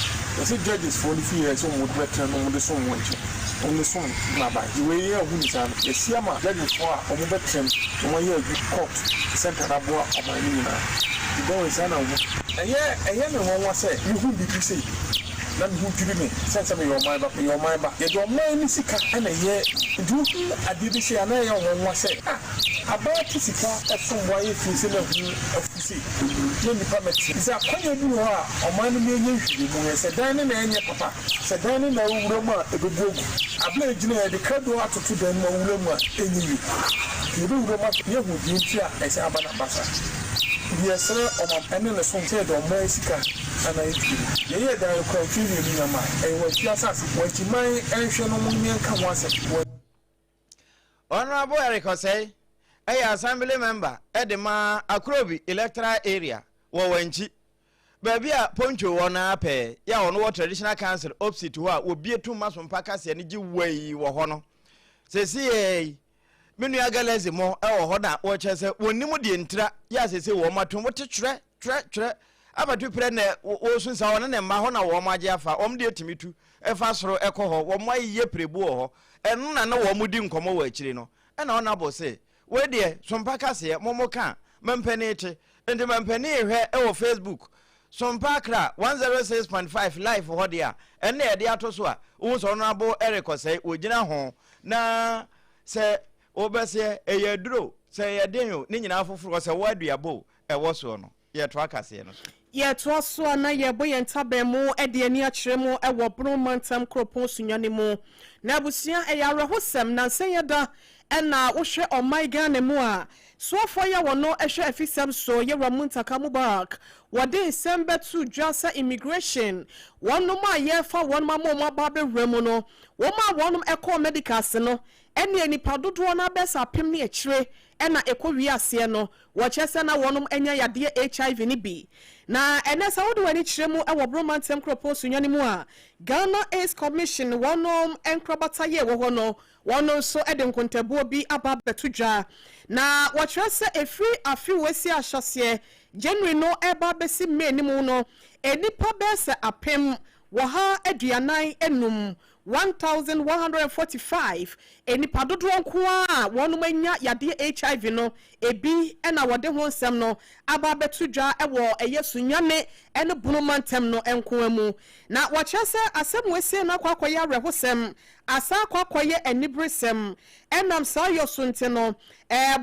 yɛse judges foɔ no fie yɛ sɛ wɔn de bɛtena na wɔn de som wɔn nkyɛn wɔn de som n'aban nti wei yɛ hu ne saa no yɛasi ama judges foɔ a wɔn bɛtena mu na wɔn ayɛ adwuma court center no aboa ɔman no nyinaa nti da wei saa na wohu. Ɛyɛ ɛyɛ me nwanwa sɛ mehu biribi sei. Na me ho dwiri me sɛne sɛ meyɛ ɔman ba. Meyɛ ɔman ba. Yɛde ɔman no sika na ɛyɛ. Nti wohu adeɛ bi sei a na ɛyɛ wo nwanwa sɛ ah aban te sika ɛsom bo ayɛ fie sei na ɛho afu sei na nnipa mmɛte. Nti sɛ akwanya bi wɔ hɔ a ɔman no ma ɛnyɛ nhwehwɛmu hwɛ sɛ dan no na ɛnyɛ papa, sɛ dan no na wowura mu a ɛbɛbu agu. Abere a ɛgyina yɛde krado atoto dan no mu a wowura mu a ɛnyɛ yie. Nti yɛbɛwura mu ahwɛ na yɛahu deɛ nti a ɛsɛ aba no aba saa. Nti yɛsrɛ ɔman ɛne ne som sɛ yɛde ɔman sika. Ana efie no. Yɛyɛɛ dan no koraa mfeɛ mmienu nya mmae. Ɛyɛ wɔn fie asase. Wɔn akyi man nhwɛ no mo nyɛ nka ho asɛm. Wɔn. Honourable Eric Osei yɛ Assembly Member de ma Akrobi Electoral Area wɔ Wankyi, baabi a Poncho wɔ no ara pɛɛ, yɛ a ɔno wɔ Traditional Council opsit hɔ a wɔbie tum ma sompa kaseɛ no gye wai wɔ hɔ no. Seesei yi, me nua Galaxy mo wɔ hɔ na wɔkyerɛ sɛ wɔnnim deɛ ntira yɛ a seesei wɔn atom wote twerɛ twerɛ twerɛ abɛto prɛ na wɔresu nsa wɔne ne mma hɔ na wɔn agye afa wɔn deɛ tumi tu ɛfa soro ɛkɔ hɔ wɔn ayeyɛ pirebu wɔ hɔ ɛno na na wɔn di nkɔmmɔ wɔ akyire no ɛna ɔnabo se wei deɛ sompa kaseɛ mo mo ka mampanin te nti mampanin hwɛ ɛwɔ Facebook sompa akra 106.5 live hɔ deɛ a ɛnna yɛde ato so a wohu sɛ ɔnabo ɛrekɔsɛe wɔgyina ho na sɛ wobɛseɛ ɛyɛ aduro sɛ ɛyɛ den o ne nyinaa foforɔ sɛ wo aduabɔ o ɛwɔ soɔ no, yɛtoa kaseɛ no so. Yɛtoa so a na yɛrebɔ yɛn ntaban mu de ani akyerɛ mu wɔ Bono mantam kuropɔn Sunyani mu. Na abusua, ɛyɛ awerɛhosɛm, nnansa yi da na wohwɛ ɔman Ghana mu a, soafoɔ yi a wɔno hwɛ afisɛm so, Yɛwura Muntaka Mubarak, wɔde nsɛm bɛto dwa sɛ immigration, wɔnom a yɛrefa wɔnom ama wɔn aba abɛwura mu no, wɔn a wɔnom kɔɔ medical ase no, ɛneɛ nnipa dodoɔ no ara bɛyɛ sɛ apem ne akyire na ɛkɔ wie aseɛ no, Wɔkyerɛ sɛ na wɔnom anya yadeɛ HIV no bi. Na ɛnɛ sɛ wode w'ani kyerɛ mu wɔ Boroma ntɛm kuropɔn Sunyani mu a, Ghana AIDS Commission wɔnom nkorabata yɛ wɔ hɔ no, wɔnom nso de nkontabuo bi aba abɛto dwa. Na wɔkyerɛ sɛ ɛfiri afe wei ahyɛseɛ, January no ɛreba abɛsi May no mu no, nnipa bɛyɛ sɛ 1045, 1,145, nnipa dodoɔ nko ara a wɔnom anya yadeɛ HIV no ebi na wɔde ho nsɛm no aba abɛto dwa wɔ ɛyɛ Sunyani ne Bono mantam no nko ara mu. Na wɔkyerɛ sɛ asɛm wei sei no akɔ akɔyɛ awerɛhosɛm, asan akɔ akɔyɛ aniberesɛm. Ɛnam saa yɔ so nti no,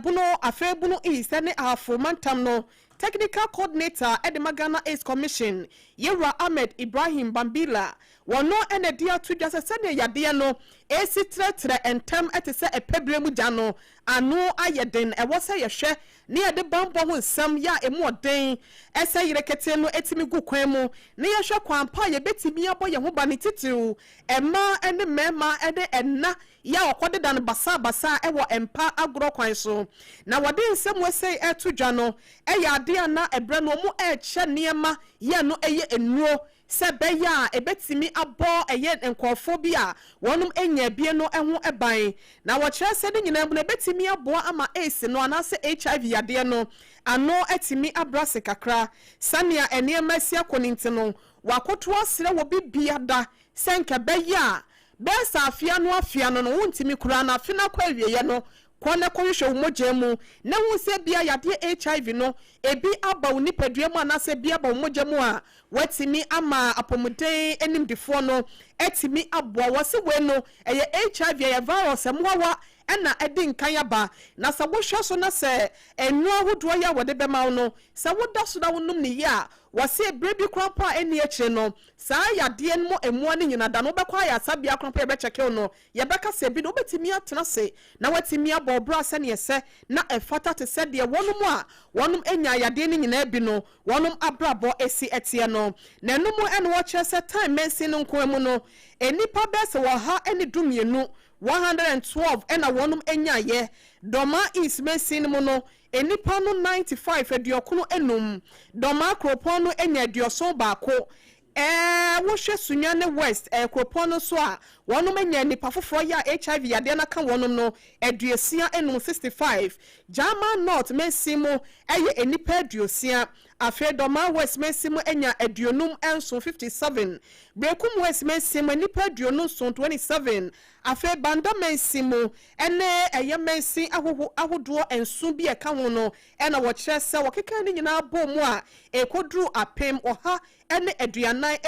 Bono, afei Bono East ne Ahafo mantam no Technical Coordinator de ma Ghana AIDS Commission, Yewura Ahmed Ibrahim Bambila, wɔno na ɛde ato dwa sɛ sɛdeɛ yadeɛ no resi trɛtrɛ ntɛm te sɛ ɛpɛberɛ mu gya no ano ayɛ den, ɛwɔ sɛ yɛhwɛ na yɛde banbɔ ho nsɛm yɛ a ɛmu ɔden sɛ yere ketee no tumi gu kwan mu na yɛhwɛ kwan pa a yɛbɛtumi abɔ yɛn ho ban ne titiriw mmaa ne mmarima ne ɛna yɛ a wɔkɔdeda no basabasa wɔ mpa agorɔ kwan so. Na wɔde nsɛm wei reto dwa no yɛ adeɛ a na ɛberɛ no wɔrekyɛ nneɛma yɛ no yɛ nnuro sɛ ɛbɛyɛ a ɛbɛtumi abɔ ɛyɛ nkorɔfoɔ bi a wɔnom nnya abie no ho ban. Na wɔkyerɛ sɛ ne nyinaa mu no ɛbɛtumi aboa ama AIDS no anaasɛ HIV yadeɛ no ano atumi abrɛ ase kakra. Sɛnea nneɛma asi akɔ no nti no, wɔakoto asrɛ wɔ bibiada sɛ nka ɛbɛyɛ a bɛyɛ sɛ afe ano afe ano no wontumi koraa na afe no akɔ awieɛ no, kɔ na kɔhwehwɛ wo mogya mu na hu sɛ ebia yadeɛ HIV no ebi aba wo nipadua mu anaasɛ ebi aba wo mogya mu a woatumi ama apɔmuden animdefoɔ no atumi aboa wo. Wɔse wei no ɛyɛ HIV, ɛyɛ virus mmoawa na adi nkan aba na sɛ wohwɛ so na sɛ nnuro ahodoɔ yi a wɔde bɛma wo no sɛ woda so na wonom no yie a wɔse berɛ bi koraa mpo a ɛnni akyire no Saa yadeɛ no mu mmoa no nyina da no wobɛkɔ ayaresabea koraa mpo yɛbɛkyɛke wo no yɛbɛka sɛ bi no wobɛtumi atena ase na woatumi abɔ wo bra sɛdeɛ ɛsɛ na ɛfata te sɛ deɛ wɔnom a wɔnom nyaa yadeɛ no nyinaa bi no wɔnom abrabɔ si teɛ no. Na ɛno mu na wɔkyerɛ sɛ Time mansin no nko ara mu no nnipa bɛyɛ sɛ 112, 112, na wɔnom nyaeɛ. Dormaa East mansin no mu no Nnipa no 95 aduɔkono enum, Dormaa kuropɔn no nya aduɔson baako. Ɛɛ wohwɛ Sunyani West ɛɛ kuropɔn no nso a, wɔnom anya nnipa foforɔ yɛ a HIV yadeɛ no aka wɔnom no 65, 65. Jaman North mansin mu yɛ nnipa 60. Afei Dormaa West mansin mu anya 57, 57. Berekum West mansin mu nnipa 27, 27. Afei Banda mansin mu ne ɛyɛ mansin ahoho ahodoɔ nson bi a ɛka ho no na wɔkyerɛ sɛ wɔkeka ne nyinaa bɔɔ mu a ɛkɔduru 145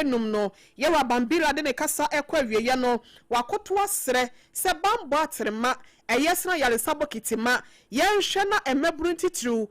no. Yɛwura Bambila de ne kasa rekɔ awieeɛ no, wakoto asrɛ sɛ bammɔ aterema, ɛyɛ sene ayaresa bokiti ma yɛnhwɛ na mmabunu ntitiriw,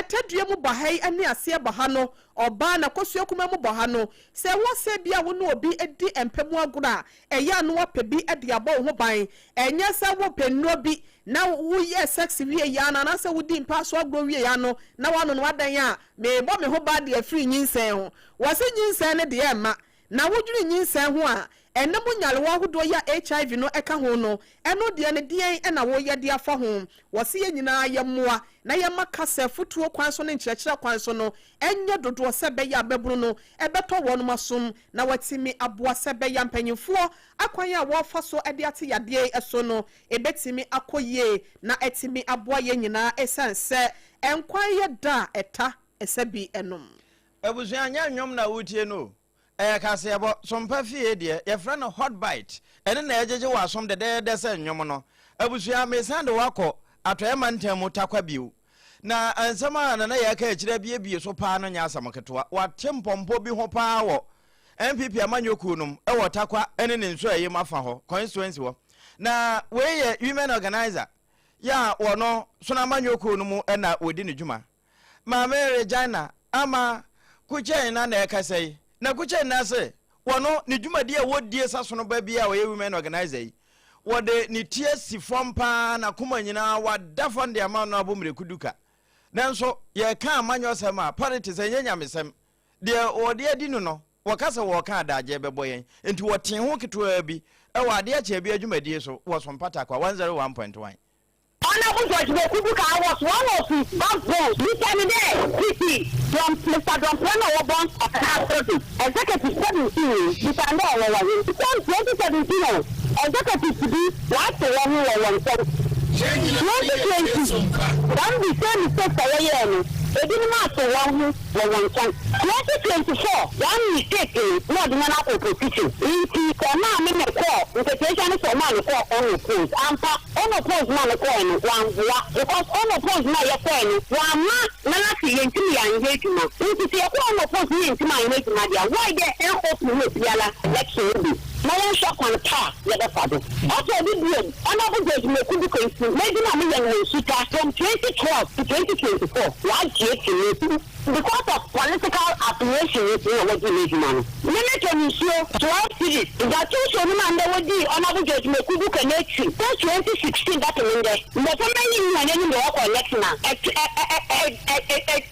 tadua mu bɔ ha yi ne aseɛ bɔ ha no, ɔbaa na kosua kumaa mu bɔ ha no. Sɛ ɛwɔ sɛ ebia wo ne obi di mpa mu agorɔ a, ɛyɛ a na woapɛ bi de abɔ wo ho ban. Ɛnyɛ sɛ wopɛ nnuro bi na woyɛɛ sex wieeɛ ara no anaasɛ wodii mpa so agorɔ wieeɛ ara no na woano no adan a, merebɔ me ho ban de afiri nyinsɛn ho. Wɔse nyinsɛn no deɛ ɛmma. Na wodwene nyinsɛn ho a, ɛnna mu nyarewa ahodoɔ yi a HIV no ka ho no, ɛno deɛ no deɛn na woyɛ de afa ho? Wɔse yɛn nyinaa yɛmmoa na yɛmma kasa afutuo kwan so ne nkyerɛkyerɛ kwan so no nyɛ dodoɔ sɛ ɛbɛyɛ a mmabunu no bɛtɔ wɔnom asom na wɔatumi aboa sɛ ɛbɛyɛ a mpanyinfoɔ akwan a wɔrefa so de ate yadeɛ yi so no ɛbɛtumi akɔ yie na atumi aboa yɛn nyinaa ɛsiane sɛ nkwa yɛ da a ɛta ɛsɛ bi nom. Abusua, nyɛ nnwom na woretie no o. Ɛyɛ kaseɛbɔ. Sompa fie deɛ, yɛfrɛ no hot bite. Ɛno na ɛgyegye w'asom dɛdɛɛdɛ sɛ nnwom no. Abusua, meresan de wo akɔ Atɔeɛ mantam mu Tarkwa bio. Na nsɛm a Nana Yaa ka akyire abiebie so paa no nyɛ asɛm ketewa. Wate mpɔmpɔ bi ho paa wɔ NPP amanyɔ kuo no mu wɔ Tarkwa ne ne nsuaeɛ mu afa hɔ, constituency hɔ. Na wei yɛ women organiser yɛ a wɔno Sono amanyɔ kuo no mu na wɔdi ne dwuma. Maame Regina Ama Kukyɛnna na ɛkasa yi. Na Kukyɛnna se wɔno ne dwumadi a wɔdie sasono ba bi a ɔyɛ women organiser yi, wɔde ne ti asi fam paa n'akoma nyinaa wada fam de ama no abo mmireku duka. Nanso yɛka amanyɔsɛm a, politics ɛnyɛ nyamesɛm. Deɛ wɔde adi no no, wɔka sɛ wɔreka adagyeɛ bɛbɔ yɛn. Nti wɔtee ho ketewaa bi wɔ adeɛ kyɛɛ bi adwumadie so wɔ Sompa Tarkwa 101.1. Honourable George Boku Duka was one of his backbones. Bisa no dɛ, Tsitsi Dɔm, Mister Dɔmprɛ na ɔwɔ Bɔns Akra do Executive 17 no, bisa no dɛ ɔwɔ hen? From 2017 o, Executives bi wɔatse hɔnho wɔ hɔn nsamu. 2020, dɛm the same mistakes a wɔyɛɛ no, binom atse hɔnho wɔ hɔn nkyɛn. 2024, dɛm mistake no na ɔdze hɔn akɔ opposition. Ntsi sɛ ɔmaa me mekɔɔ nketseesia no sɛ ɔmaa me kɔɔ unopposed ampa. Ono pose no a mekɔɛ no wamboa because ono pose no a yɛkɔɛ no wamma Nana se yɛntim yɛanyɛ adwuma nti sɛ yɛkɔ ono pose no yɛntim anyɛ adwuma deɛ a why dɛ ɛn open ma obiara election no bi na yɛnhwɛ kwan pa a yɛbɛfa do. Ɔtɔ do biom Honourable George Moku Dukwesi m'adwuma a meyɛ no wɔ Nsuta from 2012 to 2024 wagye afi me. Because of political affiliation nti na wɔgyee m'adwuma no. Me me tɔ nsuo 12 cedis dza to nsuo no ma ndɛ wodzii Honourable George Meku Duke n'ekyir since 2016 bɛpem ndɛ. Mboframba yi nnyi hɔn enyim dɛ wɔkɔ election a,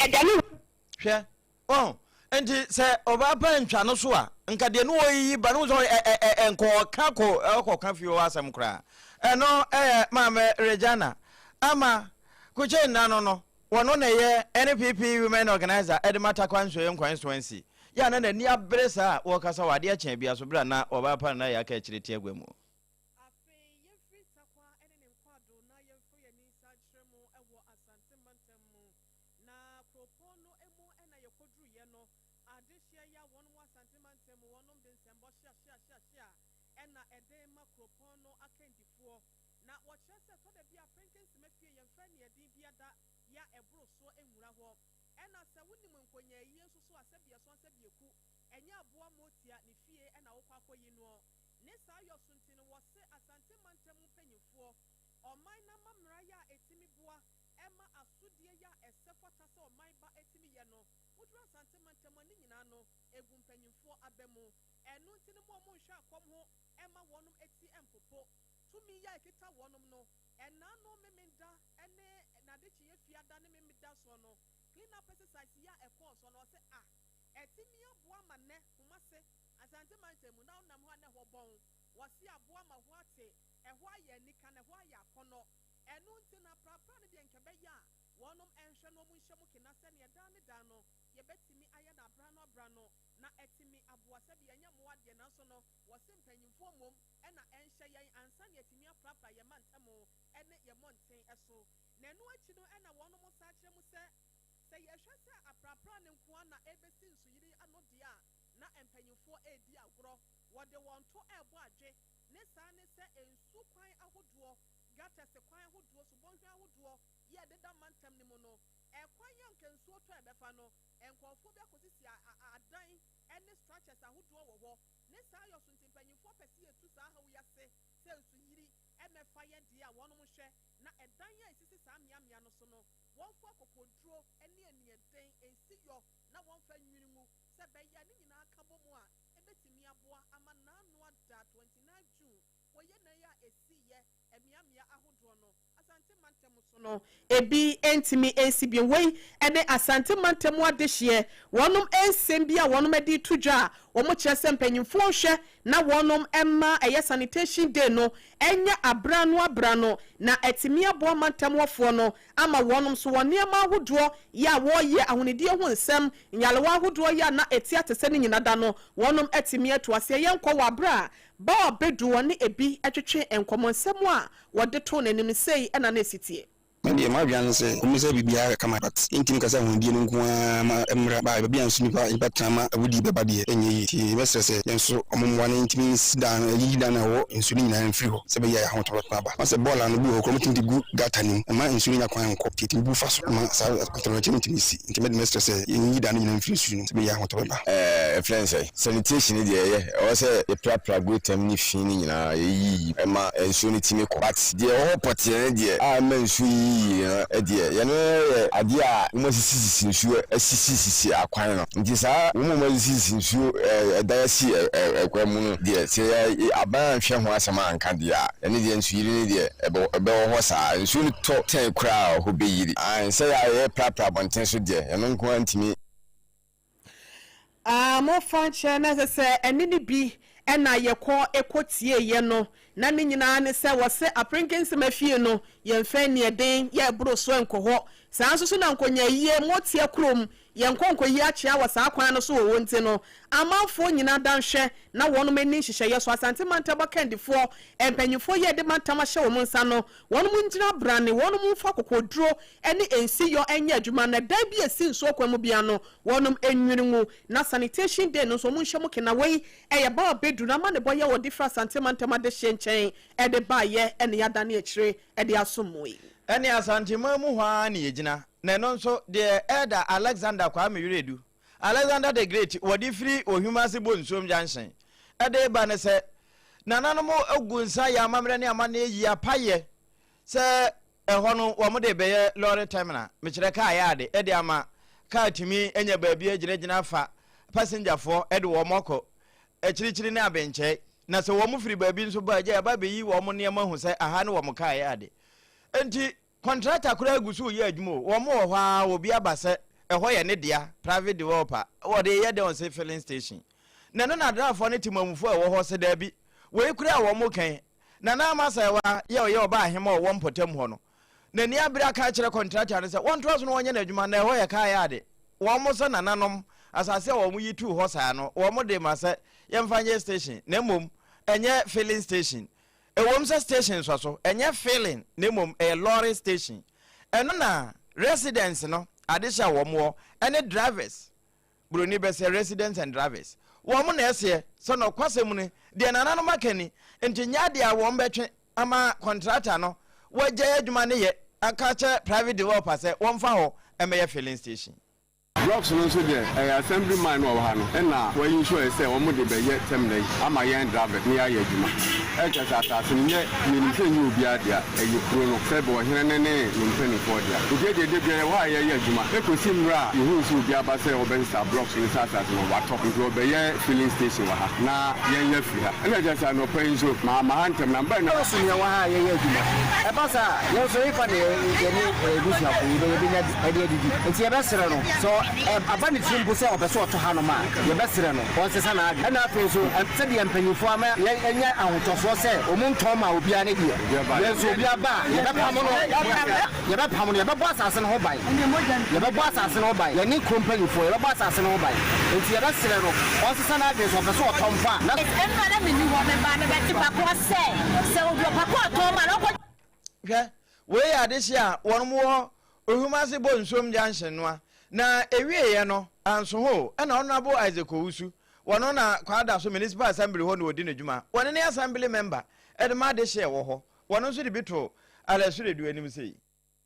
ɛdane. Hwɛ, wahu? Nti sɛ ɔbaa pa ntwa no so a, nka deɛ ne wɔyiyi ba no, wohu sɛ ɛ ɛ ɛ nka ɔka kɔ ɔkɔka fie hɔ asɛm koraa. Ɛno ɛyɛ Maame Regina Ama Kukyei nna no no. Wɔno na ɛyɛ NPP Women Organiser de ma Tarkwa Nsuoyɛm Constituency yɛ a na n'ani abere saa a wɔrekasa wɔ adeɛ kyɛn bia so berɛ a na wɔbaa pa no na yɛaka akyire te agua mu. Afei yɛmfiri Tarkwa ne ne nkwado na yɛmfa yɛn ani nsa nkyerɛ mu wɔ Asante mantam mu. Na kuropɔn no mu na yɛkɔduruiɛ no, adehyeɛ yi a wɔnom wɔ Asante mantam mu wɔnom de nsɛmbɔ hyeahyeahyeahyea na ɛde rema kuropɔn no akandifoɔ. Na wɔkyerɛ sɛ ɛtɔ da bi a Penkensema fie yɛmfrɛ no ɛden bi ada yɛ a ɛboro soɔ nwura hɔ. Ɛna sɛ wonim nkonyaayie nso so a sɛbi ɛso asɛbi ɛku, ɛnyɛ aboa motia ne fie na wokɔ akɔyi noɔ. Ne saa yɔ so nti no wɔse Asante mantam mu mpanyinfoɔ, ɔman no amammra yɛ a ɛtumi boa ma asodie yɛ a ɛsɛ fata sɛ ɔman ba tumi yɛ no, woduru Asante mantam a ne nyinaa no ɛgu mpanyinfoɔ aba mu. Ɛno nti no mo a monhwɛ akɔm ho mma wɔnom ti mpopo. Tumi yi a ɛkita wɔnom no, ɛnaano Memenda ne n'adekyeeɛ Fiada ne Memeda soɔ no, clean up exercise yi a ɛkɔɔ soɔ no, ɔse ah, atumi aboa ma nnɛ Kumase, Asante mantam mu, na wonam hɔ a na ɛhɔ bɔn, wɔse aboa ma hɔ ate, ɛhɔ ayɛ anika na ɛhɔ ayɛ akɔnnɔ. Ɛno nti no aprapra no deɛ nka ɛbɛyɛ a wɔnom nhwɛ na wɔn nhyɛ mu kena sɛdeɛ daa ne daa no yɛbɛtumi ayɛ no abrano abrano. na atumi aboa. Sɛbi ɛnyɛ mmoa deɛ, nanso no wɔse mpanyimfoɔ mmom na ɛnhyɛ yɛn ansa na yɛatumi aprapra yɛn mantam ne yɛn mmɔnten so. Na ɛno akyi no na wɔnom san kyerɛ mu sɛ, sɛ yɛhwɛ sɛ aprapra no nko ara na ɛrebɛsi nsuyiri ano deɛ a, na mpanyimfoɔ redi agorɔ, wɔde wɔn to rebɔ adwe. Ne saa ne sɛ nsu kwan ahodoɔ, gutters kwan ahodoɔ, subɔnhwa ahodoɔ yɛ ɛdeda mantam no mu no, ɛkwan a nka nsuo tɔ a ɛbɛfa no, nkurɔfoɔ bi akɔsisi adan ne structures ahodoɔ wɔ hɔ. Ne saa yɔ so nti mpanyimfoɔ pɛ sɛ yɛtu saa haw yi ase sɛ nsuyiri mmɛfa yɛn deɛ a wɔnom hwɛ na ɛdan a ɛsisi saa mmeammea no so no wɔmfa akokoɔduro ne aniɛden nsi yɔ na wɔmfa nnwiri ngu sɛ ɛbɛyɛ a ne nyinaa ka bɔ mu a ɛbɛtumi aboa ama n'ano ada 29 June wɔ yɛn nna yi a ɛsiiɛ mmeammea ahodoɔ no Asante mantam so no ebi ntumi nsi bio. Wei ne Asante mantam adehyeɛ wɔnom nsɛm bi a wɔnom de reto dwa a wɔn kyerɛ sɛ mpanyinfoɔ nhwɛ na wɔnom mma ɛyɛ sanitation day no nyɛ aberɛ ano aberɛ ano na atumi aboa mantam hɔfoɔ no ama wɔnom nso wɔn nneɛma ahodoɔ yɛ a wɔreyɛ ahonidie ho nsɛm nyarewa ahodoɔ yɛ a na ɛti atesɛ ne nyina da no wɔnom atumi atu aseɛ. Yɛnkɔ wɔ aberɛ a Bauer bɛdu wɔne ebi twetwe nkɔmmɔ nsɛm a wɔde too n'anim no sei na na ɛsi teɛ. Me deɛ m'adwene ne sɛ wɔn sɛ biribiara yɛ kama but yɛntumi nka sɛ ahonidie no nko ara ma ɛmmra ba baabi a nso nipa nipa tena ma awudie bɛba deɛ ɛnyɛ yie nti mɛsrɛ sɛ yɛn nso wɔn mmoa na yɛntumi nsi dan no yɛyiyi dan no a ɛwɔ nsuo no nyinaa mfiri hɔ sɛ ɛbɛyɛ a ahotɔ bɛtumi aba ma sɛ bɔɔla no bi wɔ hɔ koraa wɔtumi de gu gutter no mu ɛma nsuo no nya kwan nkɔ nti yɛtumi bu fa so ma saa atɔrɔkyɛ no ntumi nsi nti mɛde mɛsrɛ sɛ yɛnyiyi dan no nyinaa mfiri nsuo no mu sɛ ɛbɛyɛ a ahotɔ bɛba. Ɛɛ yɛfrɛ no sɛn? Sanitation no deɛ ɛyɛ, ɛwɔ sɛ yɛprapra gutter mu ne fi no nyinaa, yɛyiyi ma nsuo no tumi kɔ. But deɛ ɛwɔ hɔ pɔtee no deɛ a ɛma nsuo yiyi no deɛ, yɛno yɛ adeɛ a wɔasisisisi nsuo asisisisi akwan no. Nti saa wɔn a wɔasisisisi nsuo ɛdan asi ɛkwan mu no deɛ, sɛ yɛ aban anhwɛ ho asɛm anka deɛ a, ɛno deɛ nsuyiri no deɛ ɛbɛwɔ hɔ saa. Nsuo no tɔ tɛn koraa a ɛhɔ bɛyiri. Aane, sɛ yɛprapra abɔnten so deɛ, ɛno nko ara ntumi. Ah, momfa nkyɛ, na ɛsɛ sɛ ɛne no bi na yɛkɔ kɔtieeɛ no, na ne nyinaa ne sɛ wɔse Aperenkensem afie no, yɛmfa aniɛden yɛ ɛboro so nkɔ hɔ. Saa nso so na Nkonyayie, Moteɛ kurom, yɛnkɔ nkɔyi akyea wɔ saa kwan no so wɔ hɔ nti no, amanfoɔ nyinaa da nhwɛ na wɔnom ani nhyehyɛeɛ so. Asante mantam akandifoɔ, mpanyinfoɔ yi a yɛde mantam ahyɛ wɔn nsa no, wɔnom ngyina brane, wɔnom mfa akokoɔduro ne nsiyɔ nyɛ adwuma, na dan bi a ɛsi nsuo kwan mu biara no, wɔnom nnwiri ngu, na sanitation day no nso wɔn nhyɛ mu kena. Wei yɛ ba a ɔbɛduru no amanebɔ yɛ wɔde firi Asante mantam adehyeɛ nkyɛn de baeɛ ne yɛadane akyire de asom mo yi. Ɛne Asanteman mu hɔ ara na yɛgyina, na ɛno nso deɛ Elder Alexander Kwame Wiredu, Alexander the Great, wɔde firi Ohwimase Bonsuom Junction de reba ne sɛ, nananom gu nsa yɛ amammerɛ ne amanneɛ yi apayɛ sɛ Ɛhɔ no wɔn de bɛyɛ lɔre terminal, mekyerɛ kaa yaade, de ama kaa tumi anya baabi agyinagyina afa pasengyafoɔ de wɔn akɔ akyirikyiri ne abenkyɛe. Na sɛ wɔn firi baabi nso ba a, gya yɛba abɛyi wɔn nneɛma ahu sɛ aha ne wɔn kaa yaade. Enti kɔntrata koraa gu so reyɛ adwuma o, wɔn wɔ hɔ ara obi aba sɛ ɛhɔ yɛ ne dea, private developer, wɔde reyɛ dɛn ɔse filling station. Na ɛno na adraafoɔ ne temamufoɔ a ɛwɔ hɔ sɛ daabi, wei koraa a wɔn reka yi, Nana Ama Asaewa yɛ ɔyɛ ɔbaa ahemmaa a ɔwɔ mpɔtam hɔ no, n'ani abere aka akyerɛ kɔntrata no sɛ wɔntoa so na wɔnyɛ n'adwuma na ɛhɔ yɛ kaa yaade. Wɔn sɛ nananom asase a wɔyi tuu hɔ saa no, wɔde ma sɛ yɛmfa nyɛ station na mmom ɛnyɛ filling station. Ɛwom sɛ station sɔ so, ɛnyɛ filling na mmom ɛyɛ lorry station. Ɛno na residents no adehye a wɔwɔ ne drivers Buroni bɛsɛ residents and drivers. Wɔn na ɛseɛ sɛ nɔkwasɛm ni, deɛ nananom aka ni, nti nyɛ adeɛ a wɔn bɛtwe ama kɔntrata no wagyae adwuma no yɛ aka akyerɛ private developer sɛ wɔmfa hɔ mmɛyɛ filling station. Blocks no nso deɛ ɛyɛ assembly man no a ɔwɔ ha no na wayi nso ɛ sɛ wɔn de bɛyɛ terminal yi ama yɛn drivers na yɛayɛ adwuma. Ɛkyerɛ sɛ asase no nyɛ, menim sɛ ɛnyɛ obiara dea. Ɛyɛ kuro no, sɛbe ɔhene no ne ne mpanimfoɔ dea. Enti ɛdeɛ da biara yɛwɔ hɔ a yɛyɛ adwuma. Ɛkɔsi mmerɛ a yɛhuu sɛ obi aba sɛ ɔbɛsesa blocks no sɛ asase no watɔ, nti ɔbɛyɛ filling station wɔ ha na yɛn yɛafiri ha. Ɛna kyerɛ sɛ anɔpa yi nso mamma ha ntɛm na mebaeɛ na. Dɔɔso na yɛwɔ ha a yɛyɛ adwuma. Ɛba saa a, yɛn nso hefa na yɛne yɛn abusuafoɔ yɛbɛnya de adidi? Enti yɛbɛsrɛ no, sɛ aba ne tirim mpo sɛ ɔpɛ sɛ ɔtɔ hanom a, yɛbɛsrɛ no ɔnsesa n'adwene. Ɛna afei nso, sɛdeɛ mpanimfoɔ ama yɛanya ahotɔsoɔ. mpanimfoɔ sɛ wɔn ntɔn ma obiara ne deɛ, yɛn nso obiara ba a, yɛbɛpamo no, yɛbɛpamo no, yɛbɛbɔ asase no ho ban, yɛbɛbɔ asase no ho ban, yɛne kuro mpanimfoɔ, yɛbɛbɔ asase no ho ban. Enti yɛbɛsrɛ no ɔnsesa n'adwene, sɛ ɔpɛ sɛ ɔtɔ mpo a, na. Ɛno na menni hɔ, mebaa mebɛte pakoa sɛ, sɛ obi ɔpakoa ɔtɔn ma no, ɔnkɔ. Hwɛ, wei yɛ adehye a wɔnom wɔ Ohumase bɔ nsuom junction noa, na ewieɛ no, anso hɔ o, ɛna Honourable Isaac Owusu, wɔno na Kwadaso Municipal Assembly hɔ na ɔdi ne dwuma, wɔno ne Assembly member de ma adehye a ɛwɔ hɔ, wɔno nso de bi to Alɛsuredu anim sei.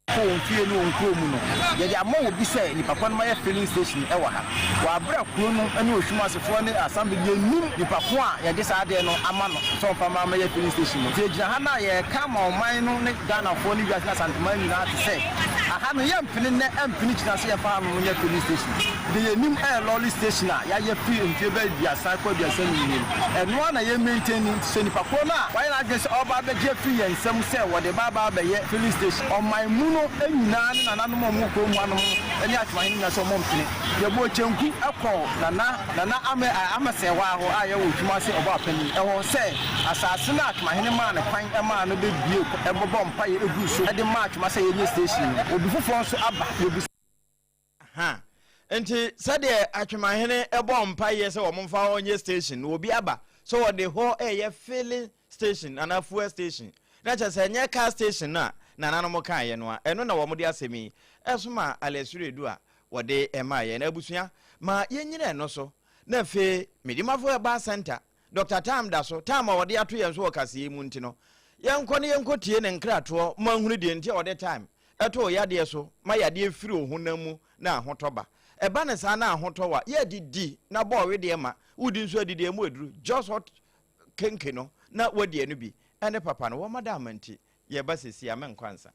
Kɔ wɔn fie ne wɔn kuro mu no, yɛde ama obi sɛ nipa ko no ma yɛ filling station wɔ ha. Wɔ abere a kuro no ne Oshum asefoɔ ne assembly yɛnnim nipa ko a yɛde saa adeɛ no ama no sɛ ɔmfa mmra mmɛyɛ filling station no. Nti yɛgyina ha na yɛreka ama ɔman no ne Ghanafoɔ ne wiase ne Asanteman nyinaa te sɛ aha no yɛmpene nnɛ ɛmpene kyina sɛ yɛmfa hanom nyɛ filling station. Deɛ yɛnim yɛ lorry station a yɛayɛ firi mfeɛ bɛyɛ aduasa kɔ 35 nie no, ɛno ara na yɛ maintain nti sɛ nipa korɔ no a wayɛ n'adwene sɛ ɔreba abɛgye afiri yɛn nsam sɛ wɔde ba aba abɛyɛ filling station ɔman mu no nyinaa ne nananom a wɔwɔ kurom hanom no ne Atwomahene nyinaa sɛ wɔmpene. Yɛbɔɔ kyenku kɔɔ Nana Nana Ame Amesewaa hɔ a ɛwɔ Twumase Ɔbɔapanin hɔ sɛ asase no a Atwomahene maa no kwan maa no bɛbue bɔbɔɔ mpaeɛ guu so de maa Atwoma sɛ yɛnyɛ station no, obi foforɔ nso aba yɛbisa. Ha. Nti sɛdeɛ Atwemahene bɔɔ mpaeɛ sɛ wɔmfa hɔ nyɛ station no, obi aba sɛ wɔde hɔ reyɛ filling station anaa fuel station, na kyerɛ sɛ ɛnyɛ car station no a nananom kaeɛ no a, ɛno na wɔde asɛm yi somaa Alesuredu a wɔde maa yɛn. Abusua, ma yɛnnyina ɛno so, na afei Medimafo Herbal Centre Dɔkta Tam da so, Tam a wɔde ato yɛn so wɔ kaseɛ yi mu nti no, yɛnkɔ na yɛnkɔtie ne nkratoɔ ma nhunu deɛ nti a ɔde Time to wo yadeɛ so ma yadeɛ firi wo honam mu na ahotɔ ba. Ɛba no saa na ahotɔ wo a, yɛ didi na bɔ ɔwedeɛ ma wodi nso adidi ɛmu aduru, just hot kenke no na woadi ɛno bi ɛne papa no. Wɔma da ama nti yɛba sesie a menkɔ ansa.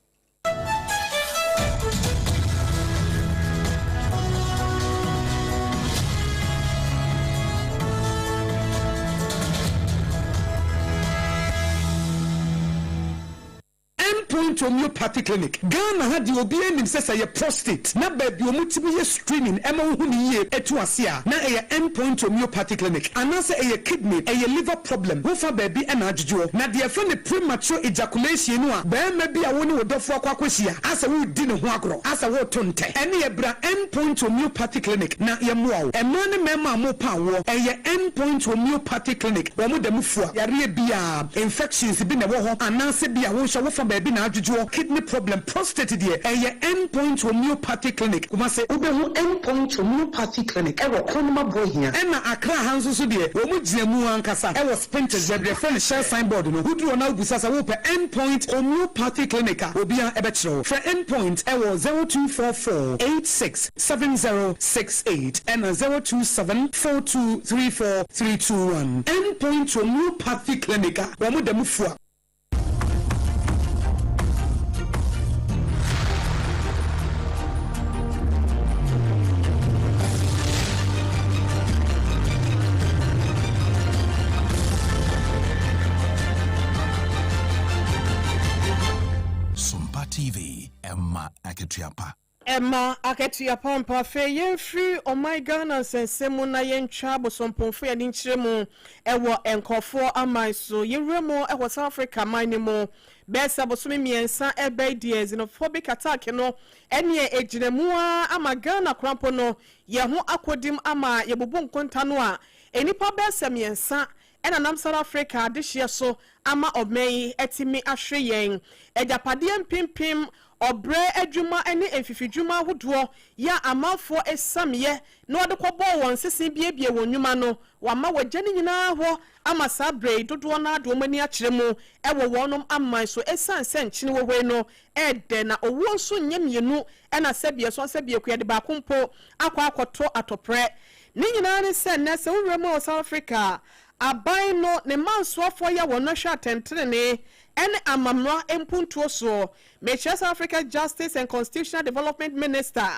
End Point Homeopathy Clinic, Ghana ha deɛ obiara nim sɛ sɛ ɛyɛ prostate na baabi a wɔtumi yɛ screening ma wohu no yie to ase a, na ɛyɛ End Point Homeopathy Clinic. Anaasɛ ɛyɛ kidney, ɛyɛ liver problem, wofa baabi na adwodwoɔ. Na deɛ yɛfrɛ no premature ejaculation no a barima bi a wo ne wo dɔfoɔ akɔ akɔhyia asɛ woredi ne ho agorɔ, asɛ woreto ntɛ, ɛneɛ bra End Point Homeopathy Clinic na yɛmmoa wo. Mmaa ne mmarima a morepa awoɔ, ɛyɛ End Point Homeopathy Clinic, wɔn da mu fua yareɛ biara. Infections bi na ɛwɔ hɔ anaasɛ bi a wo nso wofa baabi na adwodwoɔ, kidney problem, prostate deɛ ɛyɛ End Point Homeopathy Clinic, Kumasi. Wobɛhu End Point Homeopathy Clinic wɔ Kronum Aboahia. Ɛna Accra ha nso so deɛ wɔn gyina mu ankasa wɔ Spintex baabi yɛfrɛ no Shell sign board no. Woduru hɔ na wobisa sɛ wopɛ End Point Homeopathy Clinic a obiara bɛkyerɛ wo. Frɛ End Point wɔ 0244 86 7068 ɛna 027 4234 321. End Point Homeopathy Clinic a wɔn da mu fua. Sompa TV, ɛma akatua pa. Ɛma akatua pa mpo. Afei yɛmfiri ɔman Ghana nsɛnsɛm mu na yɛntwa abosompomfo yɛn ani nkyerɛ mu wɔ nkurɔfoɔ aman so. Yɛwura mu wɔ South Africa man no mu. Bɛyɛ sɛ bosome mmiɛnsa ɛbɛ yi deɛ xenophobic attack no ɛneɛ ɛgyina mu ara ama Ghana koraa mpo no yɛn ho akɔdim ama yɛbubu nkonta no a nnipa bɛyɛ sɛ mmiɛnsa ɛna nam South Africa adehyeɛ so ama ɔman yi atumi ahwere yɛn agyapadeɛ mpempem, ɔbrɛ adwuma ne mfifidwuma ahodoɔ yɛ a amanfoɔ siameɛ na wɔde kɔbɔɔ wɔn sese biebie wɔn nnwuma no, wɔama wɔagya ne nyinaa hɔ ama saa berɛ yi dodoɔ no ara de wɔn ani akyerɛ mu wɔ wɔnom aman so ɛsiane sɛ nkyene wɔ hɔ yi no ɛɛdɛ na owuo nso nyɛ mmienu ɛna sɛbi ɛsɔn sɛbi akua de baako mpo akɔ akɔtɔ atɔprɛ. Ne nyinaa ne sɛ nnɛ sɛ wo wura mu wɔ South Africa a, aban no ne mansoafoɔ yɛ wɔn hwɛ atɛntenenee ne amammra mpuntuo soɔ. Mekyerɛ South Africa Justice and Constitutional Development Minister,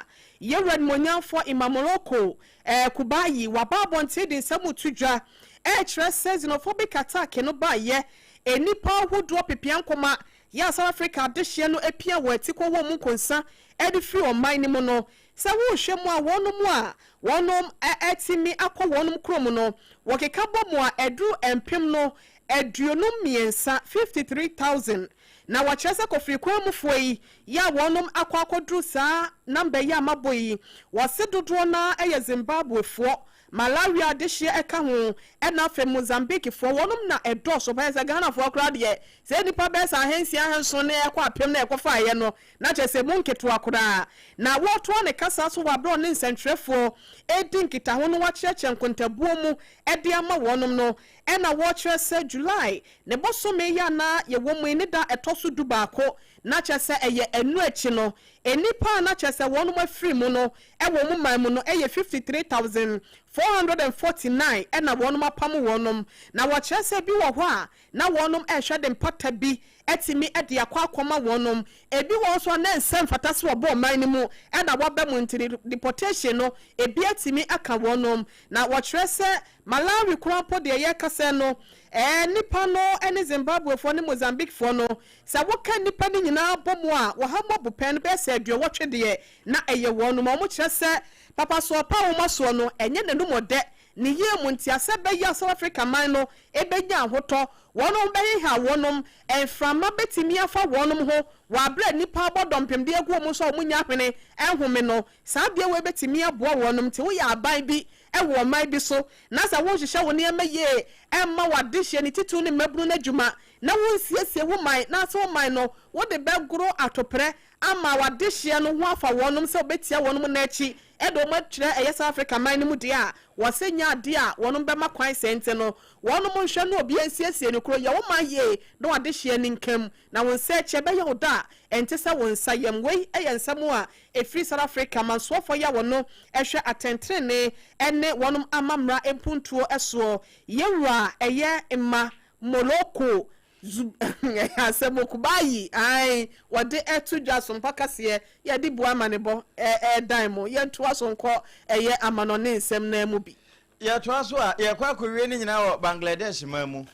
Yɛwura Animuonyamfoɔ Imamoloko Kubayi, waba abɔnten de nsɛm reto dwa rekyerɛ sɛ xenophobic attack no baeɛ, nnipa ahodoɔ pepeankoma yɛ a South Africa adehyeɛ no apia wɔn atikɔ wɔ mu nkonsa de firi ɔman no mu no, Sɛ wohwɛ mu a, wɔnom a wɔnom atumi akɔ wɔnom kurom no, wɔkeka bɔ mu a ɛduru mpem no 53, 53,000, na wɔkyerɛ sɛ kofiri kwan mufoɔ yi yɛ a wɔnom akɔ akɔduru saa number yi a mabɔ yi, wɔse dodoɔ no ara yɛ Zimbabwefoɔ, Malawi adehyeɛ ɛka ho, ɛna afei Mozambiquefoɔ, wɔnom na ɛdɔɔso paa, sɛ Ghanafoɔ koraa deɛ, sɛ nnipa bɛyɛ sɛ ahansia ahanson na ɛkɔ apem na ɛkɔfaeɛ no, na kyerɛ sɛ ɛmu nketewa koraa. Na wɔretoa ne kasa so wɔ aberɛ a ɔne nsɛntwerɛfoɔ redi nkitaho no wakyerɛkyerɛ nkontabuo mu de ama wɔnom no, ɛna wɔrekyerɛ sɛ July ne bosome yi a na yɛwɔ mu yi ne da ɛtɔ so dubaako, na kyerɛ sɛ ɛyɛ ɛno akyi no, nnipa a na kyerɛ sɛ wɔnom afiri mu no wɔ wɔn man mu no yɛ 53,449 ɛna wɔnom apamo wɔnom, na wɔkyerɛ sɛ bi wɔ hɔ a na wɔnom rehwɛ de mpata bi atumi de akɔ akɔma wɔnom, ebi wɔ hɔ nso a na ɛnsɛ mfata sɛ wɔbɔ ɔman no mu na wɔaba mu nti deportation no ebi atumi aka wɔnom, na wɔkyerɛ sɛ Malawi koraa mpo deɛ yɛrekasa no ɛɛ nnipa no ne Zimbabwefoɔ ne Mozambiquefoɔ no sɛ woka nnipa no nyinaa bɔ mu a wɔha mu abupɛn no bɛyɛ sɛ aduɔwɔtwe deɛ na ɛyɛ wɔnom a wɔkyerɛ sɛ papa soɔ pa a wɔn asoɔ no ɛnyɛ n'anum ɔdɛ ne yie mu nti asɛ bɛyɛ a South Africa man no bɛnya ahotɔ, wɔnom bɛheha wɔnom, mframa bɛtumi afa wɔnom ho wɔ aberɛ a nnipa abɔ dɔmpem de agu wɔn so a wɔn nnya hwene nhome no, saa adeɛ wei bɛtumi aboa wɔnom, nti woyɛ aban bi wɔ ɔman bi so na sɛ wonhyehyɛ wo nneɛma yie mma w'adehyeɛ ne titiriw ne mmabunu no adwuma na wonsiesie wo man na sɛ wo man no wode bɛgoro atoprɛ ama w'adehyeɛ no ho afa wɔnom sɛ wobɛtia wɔnom nna akyi de wɔn akyerɛ ɛyɛ South Africa man no mu deɛ a, wɔse nyɛ adeɛ a wɔnom bɛma kwan sɛɛ nti no wɔnom nhwɛ na obiara nsiesie ne kuro, yɛ wo man yie na w'adehyeɛ no nka mu na wo nsa akyi ɛbɛyɛ wo dɔ a ɛnte sɛ wo nsa yam. Wei yɛ nsɛm a ɛfiri South Africa mansoɔfoɔ yi a wɔno hwɛ atɛntenenee ne wɔnom amammra mpuntuo soɔ, Yɛwura ɛyɛ Mma Moloko Zu ɛyɛ asɛm o, Kubayi, ae, wɔde ɛto dwa so mpa kaseɛ, yɛde bu amanebɔ ɛɛdan mo, yɛntoa so nkɔ ɛyɛ amanɔne nsɛm no mu bi. Yɛtoa so a, yɛkɔ akɔwie ne nyinaa wɔ Bangladesh man mu.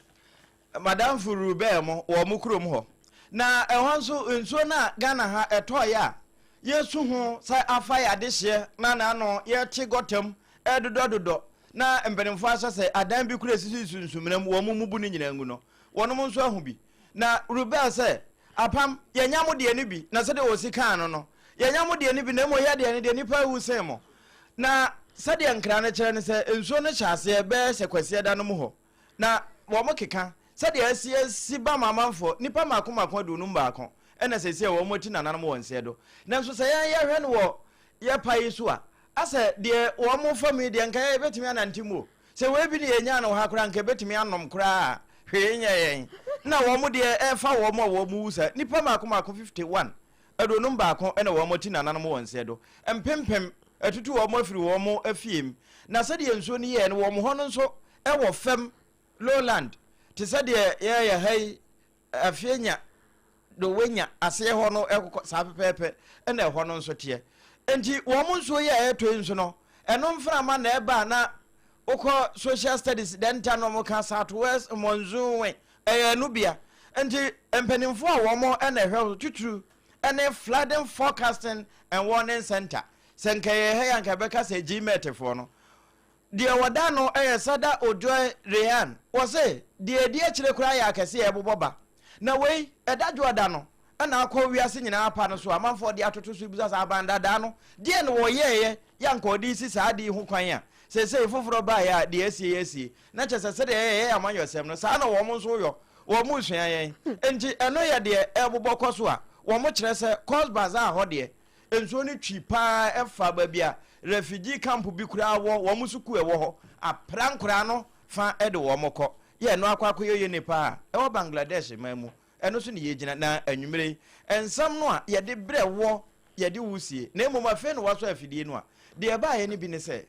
Madamfo Rubel mo wɔ wɔn kurom hɔ. Na ɛhɔ nso, nsuo no a Ghana ha ɛtɔeɛ a yɛsu ho sɛ afa yɛn adehyeɛ na n'ano yɛte gɔta mu ɛredodɔdodɔ na mpanimfoɔ ahyɛ sɛ adan bi kura esisi sunsumina mu wɔn mmubu ne nyinaa ngu no, wɔnom nso ahu bi. Na Rubel sɛ, Apam, yɛanya mo deɛ no bi, na sɛdeɛ wɔsi kaa no no, yɛanya mo deɛ no bi, na mmom yɛ deɛ no deɛ, nnipa awu sen mo. Na sɛdeɛ nkra no kyerɛ ne sɛ, nsuo no hyɛ aseɛ bɛyɛ sɛ Kwasiada no mu hɔ, na wɔkeka sɛdeɛ asi asi ba ma amanfoɔ, nnipa mmaako mmaako 51 na seesei wɔn ati nananom wɔ nseɛ do. Nanso sɛ yɛn yɛhwɛ no wɔ yɛ pa yi so a, asɛ deɛ wɔn fa mu yi deɛ nka yɛbɛtumi anante mu o. Sɛ wei bi ne yɛnyaa no wɔ ha koraa nka yɛbɛtumi anom koraa a hwee nyɛ yɛn. Na wɔn deɛ ɛfa wɔn a wɔn wu saa, nnipa mmaako mmaako 51, 51 na wɔn ati nananom wɔ nseɛ do. Mpempem atutu wɔn afiri wɔn afie mu. Na sɛdeɛ nsuo no yɛɛ no wɔn hɔ no nso wɔ fam, lowland, te sɛ deɛ yɛyɛ ha yi, afei nya do wenya aseɛ hɔ no ɛkokɔ saa pɛpɛɛpɛ ɛna ɛhɔ no nso teɛ. Nti wɔn nsuo yi a ɛretɔ yi nso no, ɛno mframa na ɛba a na wokɔ social studies dɛn nta na wɔka south west monsoon wind, ɛyɛ ɛno bia. Nti mpanimfoɔ a wɔn ɛna ɛhwɛ so titiriw ɛne flooding forecasting and warning center, sɛ nka ɛyɛ ha yi a nka ɛbɛka sɛ GMET foɔ no, Deɛ wɔda ano yɛ Sada Ojoy Rehan. Wɔse, deɛ ɛdi akyire koraa yɛ akɛseɛ a ɛbobɔ ba. Na wei, ɛda dwoɔda no na akɔ wiase nyinaa pa no so a amanfoɔ de atoto so rebisa sɛ aban dadaa no, deɛn na wɔyɛeɛ yɛ anka wɔde resi saa ade yi ho kwan a seesei foforɔ baeɛ a deɛ asie yɛ asie. Na kyerɛ sɛ sɛdeɛ yɛyɛ yɛn amanyɔsɛm no, saa na wɔn nso yɔ. Wɔn resua yɛn. Enti ɛno yɛ deɛ ɛrebobɔ kɔ so a wɔkyerɛ sɛ Cox's Bazar hɔ deɛ, Nsuo no twi pa ara fa baabi a refugee camp bi koraa wɔ, wɔn sukuu a ɛwɔ hɔ, apra nkoraa no fa de wɔn kɔ. Yɛ ɛno akɔ akɔyɛ yɛ nipa a ɛwɔ Bangladesh man mu. Ɛno so na yɛgyina. Na anwumerɛ yi, nsɛm no a yɛde brɛ woɔ, yɛde wo sie. Na mmom afei na woasɔ afidie no a, deɛ ɛbaeɛ no bi ne sɛ,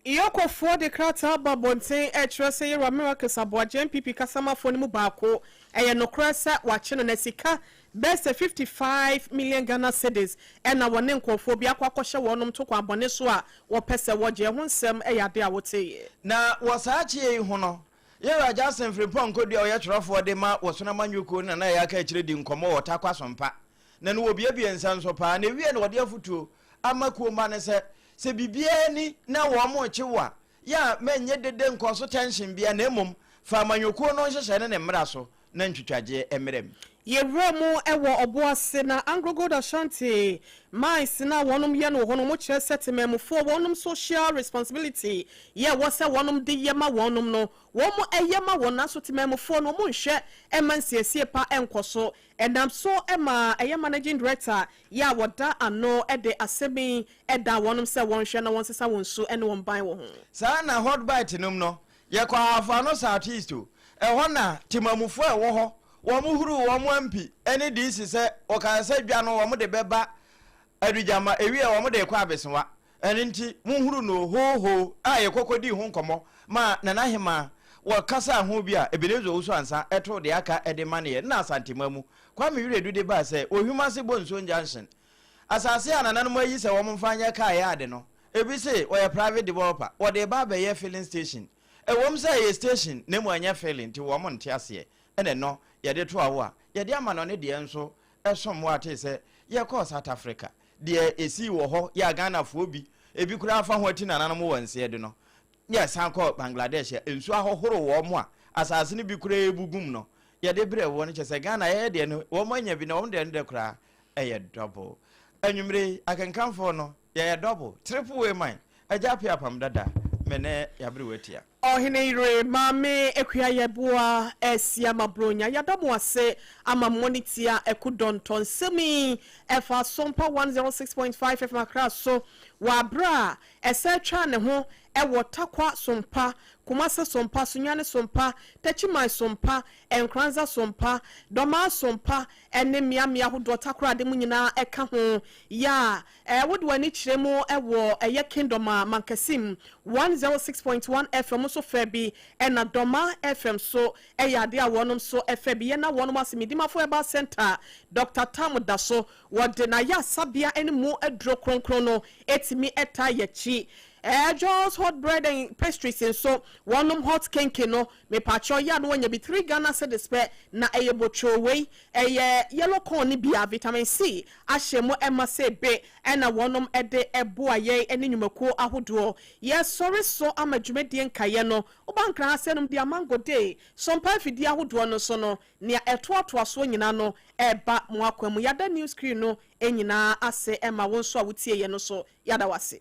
Eokofoɔ de krataa aba abɔnten rekyerɛ sɛ Yɛwura Miracles Aboagye NPP kasamafoɔ no mu baako, ɛyɛ nokorɛ sɛ wɔakye no na sika bɛyɛ sɛ 55 million Ghana cedis na wɔne nkorɔfoɔ bi akɔ akɔhyɛ wɔnom to kwan bɔne so a wɔpɛ sɛ wɔgye. Ɛho nsɛm yɛ adeɛ a woteeɛ. Na wɔ saa kyeɛ yi ho no, Yɛwura Justin Frimpong Kodua a ɔyɛ twerɛfoɔ de ma Wɔsono Amanyɔkuo no na na ɛyɛ aka akyire di nkɔmmɔ wɔ Tarkwa Sompa na no wɔbuebue nsa nso paa na ɛwiee no wɔde afotuo ama kuo mma no sɛ Sɛ biribiara ni na wɔrekye wo a, yɛ a mɛnyɛ dede nkɔ so tension biara na mmom Fa amanyɔkuo no nhyehyɛe ne ne mmara so na ntwitwagyeɛ mmra mu. Yɛwura mu wɔ ɔbo ase na AngloGold Ashanti mines no a wɔnom yɛ no wɔ hɔ no wɔn kyerɛ sɛ temanmufoɔ wɔnom social responsibility yɛ ɛwɔ sɛ wɔnom de yɛ ma wɔnom no wɔn yɛ ma wɔn nanso temanmufoɔ no wɔn nhwɛ mma nsiesie pa nkɔ so ɛnam so ma ɛyɛ managing director yɛ a wɔda ano de asɛm yi da wɔnom sɛ wɔnhwɛ na wɔnsesa wɔn su ne wɔn ban wɔ ho. Saa na Hot Bite nom no Yɛkɔ Ahafo-Ano South East o, ɛhɔ na Temamufoɔ a ɛwɔ hɔ, wɔn huruu wɔn ampi ne DC sɛ wɔkaa sɛ dwa no wɔn de bɛba Adugyama, ɛwie a wɔn de rekɔ Abesewa. Ɛno nti monhuru no o, hoo hoo a yɛkɔ kɔdii ho nkɔmmɔ maa Nana Hemaa, wɔkasaa ho bi a Ebenezer Owusu Ansah too deɛ aka de maneɛ na Asanteman mu Kwame Wiredu de baa sɛ Ohwimase Bonsuon Junction asase a nananom ayi sɛ wɔn mfa nyɛ car yard no, Ebi se wɔyɛ private developer, wɔde reba abɛyɛ filling station. Ɛwom sɛ ɛyɛ station na mmom ɛnyɛ filling nti wɔn nte aseɛ. Ɛna ɛno yɛde to awo a, yɛde ama no ne deɛ nso ɛsom bo a tee sɛ yɛkɔɔ South Africa. Deɛ ɛsii wɔ hɔ yɛ a Ghanafoɔ bi, ebi koraa fa ho ati nananom wɔ nseɛ de no, yɛsan kɔɔ Bangladesh a nsuo ahohoro wɔn a asase no bi koraa rebu gum no, yɛde brɛɛ wɔn kyerɛ sɛ Ghana yɛyɛ deɛ no wɔn anya bi na wɔn deɛ no deɛ koraa ɛyɛ double. Anwummere yi, akenkanfoɔ no, Yɛyɛ double, triple wei man, Agya Appiah Apam Dada, me ne Y'aberewa Tia. Ɔhene yere Maame Akua Yeboah Asiama Bronya yɛda mo ase ama mo ne tia ɛko dɔntɔ nsɛm yi ɛfa Asompa 106.5 FM Accra so wɔ aberɛ a ɛsɛ twaa ne ho ɛwɔ Tarkwa Sompa, Kumase Sompa, Sunyani Sompa, Techiman Sompa, Nkoranza Sompa, Dormaa Sompa ne mmeammea ahodoɔ Takoradi mu nyinaa ɛka ho yɛ a ɛɛ wode w'ani kyerɛ mu wɔ ɛyɛ Kingdom a Mankasim 106.1 FM nso fɛ bi ɛna Dormaa FM so ɛyɛ adeɛ a wɔnom nso ɛfɛ bi yɛ na wɔnom ase Medimafo Herbal Centre Doctor Tam da so wɔde n'ayarsabeɛ ne mu aduro kronkron no ɛtumi ɛtaa yɛakyi ɛɛ John's Hot Bread and Pastries nso wɔnom hot kenke no Mepakyɛw yɛ a na wanya bi three Ghana cedis pɛ na ɛyɛ botwoo wei ɛyɛ yellow corn no bi a vitamin C ahyɛ mu ɛma sɛ be ɛna wɔnom ɛde ɛboa yɛn ɛne nnwumakuo ahodoɔ yɛ sɔre so ama dwumadie nkaeɛ no woba Nkran ha sɛ nom de amango day sompa afidie ahodoɔ no so no nea ɛtoatoa soɔ nyinaa no ɛba mo akwan mu yɛada news crew no nyinaa ase ɛma wo nso a wotie yɛn no so yɛada wo ase.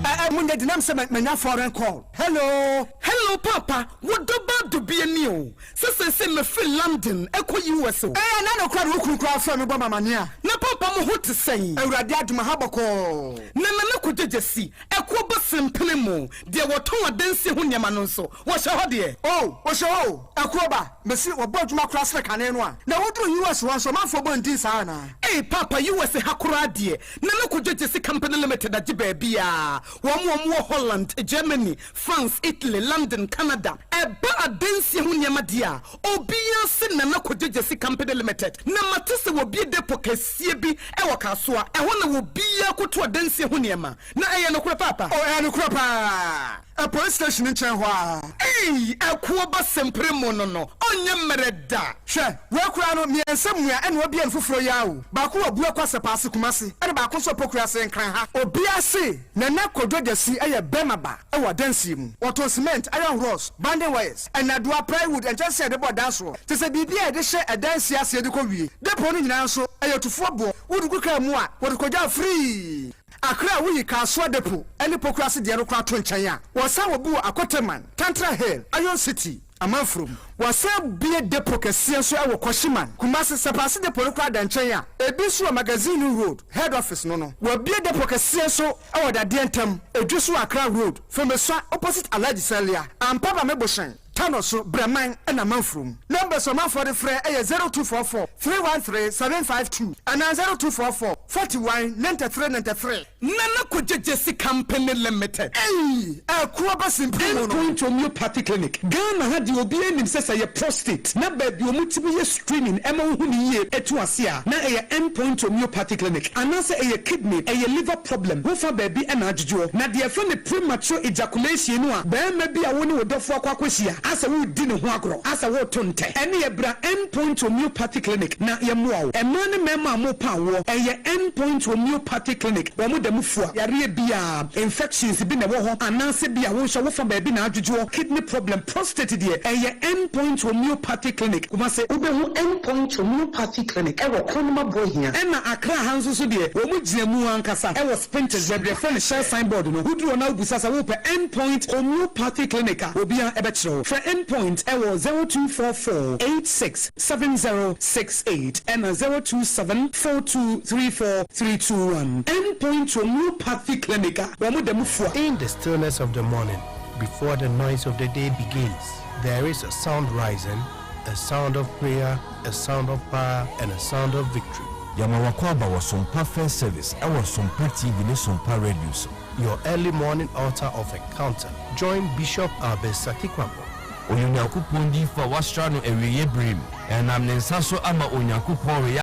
Eh, mo nyɛ dinam sɛ manya foreign call. Hello. Hello papa, wo dɔ ba dubia ni o. Sɛ sɛsɛ mefiri London ɛkɔ US o. Eh, na no kora de wo kunu koraa frɛ me bɔ me amaneɛ a. Na papa mo ho te sɛn? Awurade adom aha bɔkɔɔ. Na Nana Kwadwo Gyasi, Ɛkoɔ bɔ sempene mu, deɛ wɔtɔn adansie ho nneɛma no nso, wɔhyɛ hɔ deɛ? Oh, wɔhyɛ hɔ o, ɛkoɔ ba, mese wɔbɔ adwuma koraa sene kane no a. Na woduru US hɔ nso, ɔmanfoɔ bɔ ndin saa anaa? Ei paapa US ha koraa deɛ, Nana Kwadwo Gyasi Company Limited agye baabiaa, wɔn a wɔwɔ Holland, Germany, France, Italy, London, Canada, ɛba adansie ho nneɛma deɛ a, obiara se Nana Kwadwo Gyasi Company Limited. Na mate sɛ wɔabue depot kɛseɛ bi wɔ Kasoa, ɛhɔ na obiara kɔtu adansie ho nneɛma. Na ɛyɛ nokorɛ paapa? Oh, ɛyɛ nokorɛ paa. Ɛ police station no nkyɛn hɔ ara. Ei, ɛkoɔ ba sempere mu no no, ɔnyɛ mmerɛ da. Hwɛ, wei koraa no, mmiɛnsa mua ɛna wabue no foforɔ yi ara o. Baako wɔ Abuakwa Sɛpaase, Kumasi, ɛna baako nso wɔ Pokuase, Nkran ha. Obiara se Nana Kojo Gyasi yɛ bɛrima ba wɔ adansie mu. Wɔtɔn cement, iron rods, bonding wires, nnadewa, plywood, nkyɛnsee a yɛde bɔ dan soɔ, kyerɛ sɛ biribiara a yɛde hyɛ adansie aseɛ de kɔ wie. Depot no nyinaa nso, ɛyɛ tufoɔ boɔ. Wode gu kaa mu a, wɔde kɔgya free. Accra a woyi Kasoa Depot ne Pokuase deɛ no koraa to nkyɛn a, wɔsan wɔ bi wɔ Akoteman, Tantra Hill, Iron City, Amanfurom. Wɔasan abue depot kɛseɛ nso wɔ Kwashiman, Kumasi. Sɛpaase depot no koraa da nkyɛn a, ebi nso wɔ Magazine Road, Head Office no no. Wɔabue depot kɛseɛ nso wɔ Dadeɛ Ntam, Edweso Accra Road, Fomesua opposite Alhaji Salia, Ampaba Mebohyɛn. Tano so, Brɛman na Manfurom. Numbers a ɔmanfoɔ de frɛ yɛ 0244 313 752 anaa 0244 41 93 93. Nana Kwadwo Gyasi Company Limited. Ei! Ɛko aba simpiri mu no. Endpoint Homeopathy Clinic, Ghana ha deɛ obiara nim sɛ sɛ ɛyɛ prostate na baabi a wɔtumi yɛ screening ma wohu no yie to ase a na ɛyɛ Endpoint Homeopathy Clinic anaasɛ ɛyɛ kidney, ɛyɛ liver problem ho fa baabi na adwodwoɔ. Na deɛ yɛfrɛ no premature ejaculation no a barima bi a wo ne wo dɔfoɔ akɔ akɔhyia. Asɛ woredi ne ho agorɔ, asɛ woreto ntɛ. Ɛneɛ bra End Point Homeopathy Clinic na yɛmmoa wo. Mmaa ne mmarima a morepa awoɔ, ɛyɛ End Point Homeopathy Clinic. Wɔn da mu fua yareɛ biara, infections bi na ɛwɔ hɔ anaasɛ bi a wonhwɛ wofa baabi na adwodwoɔ, kidney problem, prostate deɛ, ɛyɛ End Point Homeopathy Clinic, Kumasi. Wobɛhu End Point Homeopathy Clinic wɔ Kronoma Boahia. Ɛna Accra ha nso so deɛ, wɔn gyina mu ankasa wɔ Spintex, baabi a yɛfrɛ no Shell sign board no. Woduru hɔ na wobisa sɛ wopɛ End Point Homeopathy Clinic a, obiara bɛkyerɛ wo. Frɛ End Point wɔ 0244 86 7068 ɛna 027 4234 321. End Point Homeopathy Clinic a wɔn da mu fua. In the stillness of the morning, before the noise of the day begins, there is a sound rising, a sound of prayer, a sound of power, and a sound of victory. Yɛma w'akwaaba wɔ Sompa First Service ɛwɔ Sompa TV ne Sompa Radio so. Your early morning altar of encounter. Join Bishop Albert Sakikwampo. Ɔyɛ Onyankopɔn diyifo a wɔasra no awieeɛ bere mu. Ɛnam ne nsa so ama Onyankopɔn reyɛ.